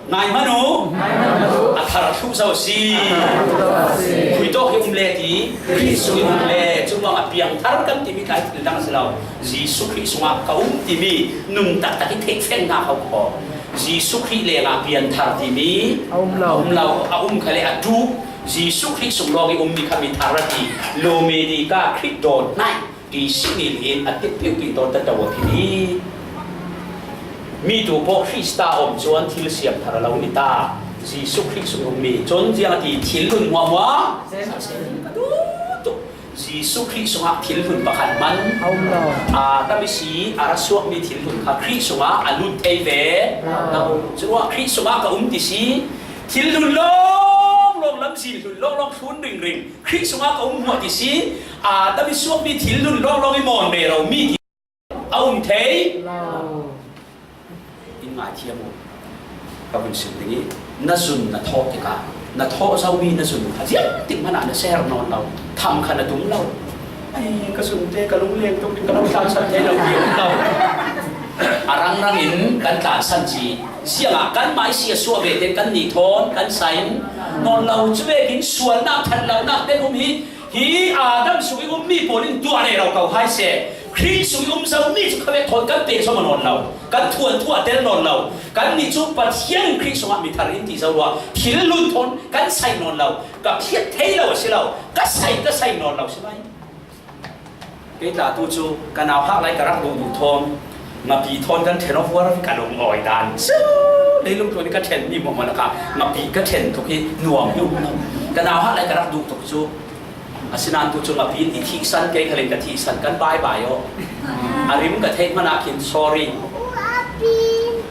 Ngai hmanh uh. Ngai hmanh uh. A thar thluh zo a si. A thar thluh zo a si. Khui tawk hi um le ti. Khrih sungih um le. Cuvang a piangthar kan timi tlai thil dang a si lo. Jesuh Khrih sungah ka um timi nun taktak ih theihfiangnak ho khaw. Jesuh Khrih lengah pianthar timi a um lo. A um lo, a um kha le a ṭuh. Jesuh Khrih sung lawng ih ummi kha mi thar a ti. Lomedi ka Khrih dawn hnaih ti si ni in a ti piupi tawn ta do a phimi. Mi tu paw Khrista om cuan thil siam thar a lo ni ta. Jesuh Khrih sung ummi cun ziang a ti thil nun hmuahhmuah. Ka duh tuk. Jesuh Khrih sungah thil hlun pakhat hman a um lo. Adam ih si a ra suakmi thil hlun kha Khrih sungah a lut thei ve lo. Curuah Khrih sungah ka um ti si, thil hlun lawnglawng, lamzin hlun lawnglawng thlun ringring Khrih sungah ka um hmuah ti si, Adam ih suakmi thil hlun lawnglawng ih mawn ve lomi ti a um thei lo. In ngaithiam uh. Ka vun sim ding ih na zun na thawh tikah na thawh zomi na zun kha ziangtik hmanah na ser nawn lo, tham kha na dum lo. Ai, ka zunte ka lungleng tuk ding, ka lo tlansan thei lo ti a um lo. A rangrang in kan tlansan ci. Ziangah kanmah ih si a suah ve tein kannih thawn kan sain nawn lo. Cuvekin sualnak, ṭhat lonak tein um hi. Hi Adam sungih ummi pawl in tuah rero ko hai seh. Khrih sungih um zomi cu khavek thawn kan pehzom nawn lo. Kan thuanthu a tel nawn lo. Kannih cu Pathian in Khrih sungah mi thar in ti zo rua. Thil hlun thawn kan saih nawn lo. Ka phiat thei lo a si lo. Ka saih, ka saih nawn lo si mai. Kei tla tu cu ka nauhak lai ka rak duh duh thawn. Ngapi thawn kan ṭhen aw vuar ka lungawi dan. Cu leilung tlun ih ka ṭhenmi hmuahhmuah lakah ngapi ka ṭhen tuk hi nuam hi um lo. Ka nauhak lai ka rak duh tuk cu, asinain tu cu ngapi in i thihsan, kei khal in ka thihsan, kan bye bye aw. A rim ka theih hmanah khin sorry.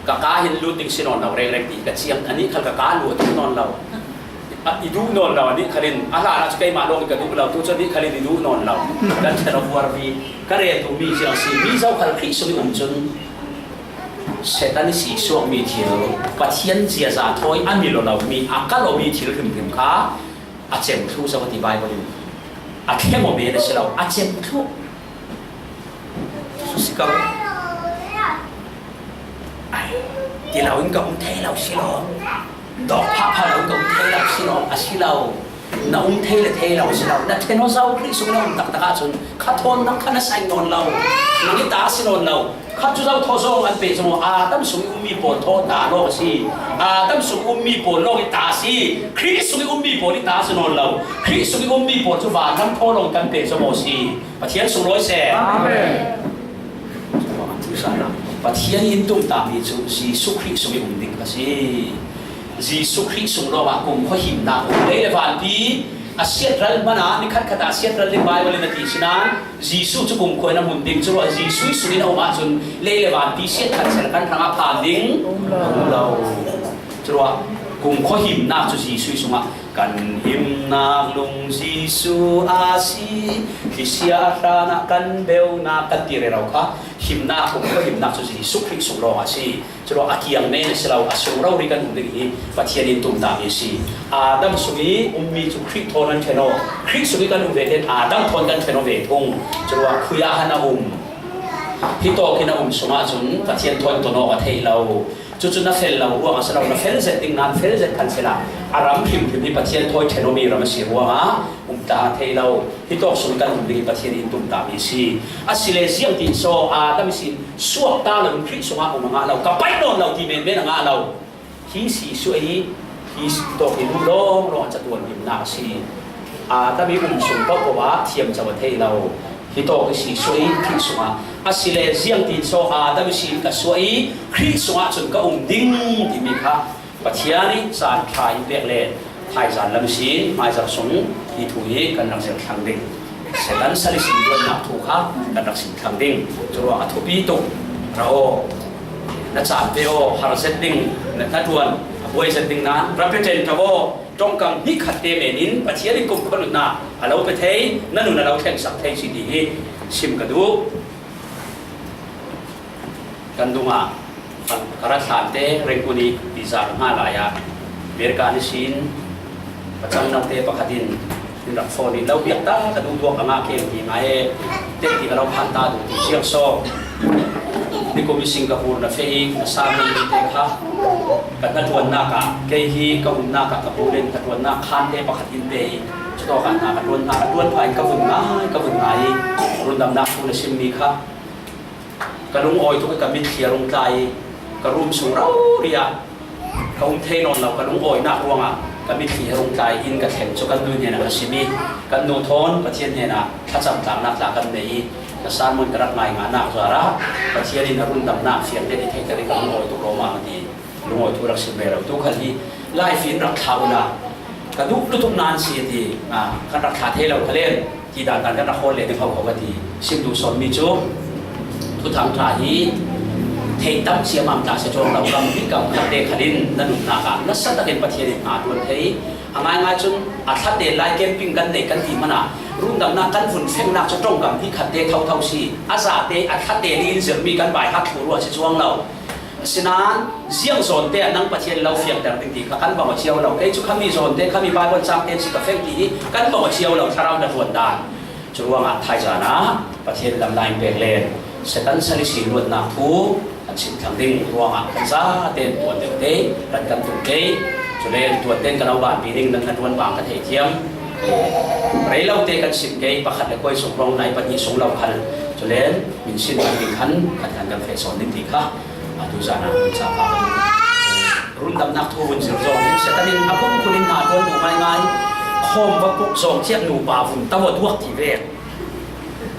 Ka kaa hin lut ding si nawn lo, rengreng ti ka ciam, anih khal ka kaa luat nawn lo. A, i duh nawn lo, anih khal in, a hlanah cu keimah lawng in ka duh lo, tu cu anih khal in i duh nawn lo. Kan ṭhen aw vuarvi, ka rel duhmi ziang si, mi zokhal Khrih sung ih um cun Satan ih si suakmi thil, Pathian ziaza thawi a mi lo lomi, a kal awmi thil hrimhrim kha a cem thluh zo a ti Baibal in. A thleng aw men a si lo, a cem thluh. Cu si ko. Ai, ti lo in ka um thei lo si lo. Dawk phahphah lo in ka um thei lo si lo. A si lo. Na um thei le thei lo si lo. Na ṭhen aw zo, Khrih sung na um taktak ahcun kha thawn nang kha na saih nawn lo. Nang ih ta a si nawn lo. Kha cu zo thaw zong an pehzom aw. Adam sung ih ummi pawl thaw ta lawng a si. Adam sung ummi pawl lawng ih ta a si. Khrih sung ih ummi pawl ih ta a si nawn lo. Khrih sung ih ummi pawl cu vanram thaw lawng kan pehzom aw a si. Pathian sunglawi seh. Amen. Pathian in tumtahmi cu Jesuh Khrih sung ih um ding a si. Jesuh Khrih sung lawngah kumkhua himnak um. Lei le vanpi a siatral hmanah ni khatkhat ah a siatral ding Baibal in a ti si nain Jesuh cu kumkhua in a hmun ding. Curuah Jesuh ih sung in a um ahcun lei le vanpi siat khat sehla kan hrangah phan ding um lo. Curuah kumkhua himnak cu Jesuh ih sungah kan himnak lung Jesuh a si, lisia a hranah kan beunak kan ti rero kha himnak, kumkhua himnak cu Jesuh Khrih sung lawng a si. Curuah a kiang men a si lo, a sung rori kan um ding hi Pathian in tumtahmi a si. Adam sung ih ummi cu Khrih thawn an ṭhen aw. Khrih sung ih kan um ve tein Adam thawn kan ṭhen aw ve thung. Curuah khui ah han a um. Hitawk in a um sungah cun Pathian thawn ton awk a theih lo. Cucu na fel lo ruang a si lo, na fel zet ding nain fel zet kan si lai. A ram hrimhrim hi Pathian thawi ṭhen awmi ram a si ruangah um ta thei lo. Hitawk sung kan um ding hi Pathian in tumtahmi a si. Asile ziangtin saw Adam ihsin suak ta lo in Khrih sungah um a ngah lo, ka paih nawn lo ti menmen a ngah lo. Hi si suah hi, hi tawk hi duh lawnglawng a catuan himnak a si. Adam ih um sung paohpaoh ah thiam co a thei lo. Hitawk ih si suah ih Khrih sungah, asile ziangtin saw Adam ihsin ka suah ih Khrih sungah cun ka um ding timi kha Pathian ih caan ṭha in pek le thaizan lam ihsin hmaizarh sung hi thu hi kan rak zirh thlang ding. Satan sal ihsin duannak thu kha kan rak sim thlang ding. Curuang a thupi tuk. Ra aw, na cham ve aw, har zet ding, na, na ṭuan a buai zet ding nan, ra pe ṭen ṭha aw, ṭongkam hnih khat te menin Pathian in kumkhua nunna a lo pe thei, na nun a lo thlengsak thei si ti hi sim ka duh. Kan dungah ka, ka rat thlante Rengkuni visa ka ngah lai-ah America ni sin ka changnaute pakhat in in rak phone in, "Lo biak ta, ka duhduak a ngah keng ti ngai e, teh ti ka lo phan ta duh," ti ciang saw. Nikum i Singapore na feh i na sa man te kha ka hnaṭuannak ah, kei hi ka umnak ah ka bulin ka ṭuannak khante pakhat in pe i, cutawk ah hna ka ṭuan, hna ka ṭuan pha in ka vun ngai, ka vun ngai i, rundamnak thu na simmi kha ka lungawi tuk i ka mitthli a rung tlai i, ka room sung rori ah ka um thei nawn lo, ka lungawinak ruangah ka mitthli a rung tlai in ka thleng cu kan nu hnenah ka sim i, kan nu thawn Pathian hnenah thlacam tlaknak tla kan nei i, ka sermon ka rak ngai nganak zarah Pathian in a rundamnak fiang den i theihter i ka lungawi tuk lawmam a ti. Lungawi thu rak sim rero tu khal hi live in rak thlah uhla, ka duh lutuk nan si a ti, ah, kan rak thlah thei lo kha len, ti dan dan kan rak hawl le ding ho ho ka ti. Sim duh sawnmi cu Thuthang ṭha hi theih tam ciamam ta si cuang lo, kam hi kam khat te khalin na nunnak ah nasa takin Pathian in hna tuan thei. A ngaingai cun a thlate lai camping kan nei kan ti hmanah rundamnak kan vun fengnak cu ṭongkam hi khat te thotho si. A zate a thlate li in zirmi kan bai hak thlu ruah si cuang lo. Asinain ziang zawn te ah nang Pathian lo fiangter ding ti kha kan bang a cio lo. Kei cu khami zawn te, khami Baibal cang te si ka feng ti hi kan bang a cio lo, thlarau na ruan dan. Cu ruangah thaizan ah Pathian lam lai pek len Satan sali si luatnak thu kan sim thlang ding ruangah kan za ten tuan deuh te kan kan tung te. Cule tuan ten kan lo banpi ding nan na tuan bang ka thei thiam. Rei lo te kan sim ke, pakhat le kuai sung hrawng nai pahnih sung lo khal. Cule min sin ding khan khat khan kan feh sawn ding ti kha. Atu zan ah hun ca pa kan rundamnak thu vun zir zawng in Satan in a phun phun in hna tuan duh ngaingai. Khawm va puk zawng ciah nupa vun to a duak ti vek.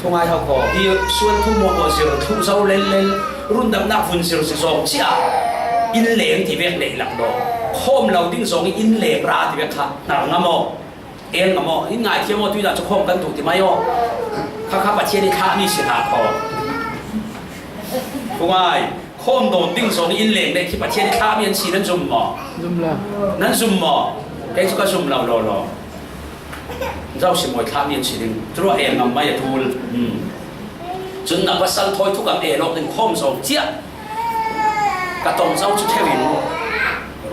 Thungai hau kaw hi sual thu muah muah zir thluh zo lel lel. Rundamnak vun zir zawng ciah inn leng ti vek neih lak daw. Khawm lo ding zawng in inn leng ra ti vek kha hnar ngam aw. En ngam aw, in ngaithiam aw, tuidah cu khawm kan duh ti mai aw. Kha kha Pathian i thlahmi si hna kho. Khungai, khawm dawn ding zawn in leng dek khi Pathian i thlahmi an si nan zum maw? Zum lo. Nan zum maw? Kei cu ka zum lo law law. Zo si mawi thlahmi an si ding. Curuah en ngam mai a ṭul. Hmm. Cun na pasal thawi thukam e lawk ding khawm zawng ciah. Ka tong zo cu theu in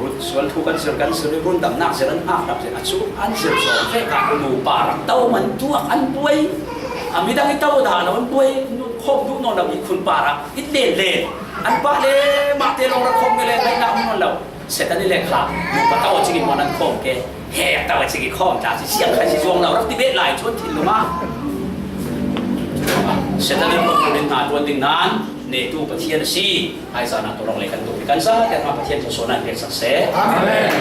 run sual thu kan zir, kan zir i rundamnak zir an hngak lam zir a cu an zir zawng ve ka nu pa rak to man tuak an buai. A midang i to dah lo an buai, khawm duh nawn lo i khun pa rak i len len. An pa le mah te lawng rak khawm ke le ngaihnak um nawn lo. Satan i le kha nu pa to cik i muan an khawm ke. He to cik i khawm ta si siang khan si zuang lo rak ti beh lai cu an thin lungah Satan in hna tuan ding nan netu Pathian a si. Hai zan ah tu lawng le kan duh i kan za te hna Pathian cu sawn an pek sak seh. Amen.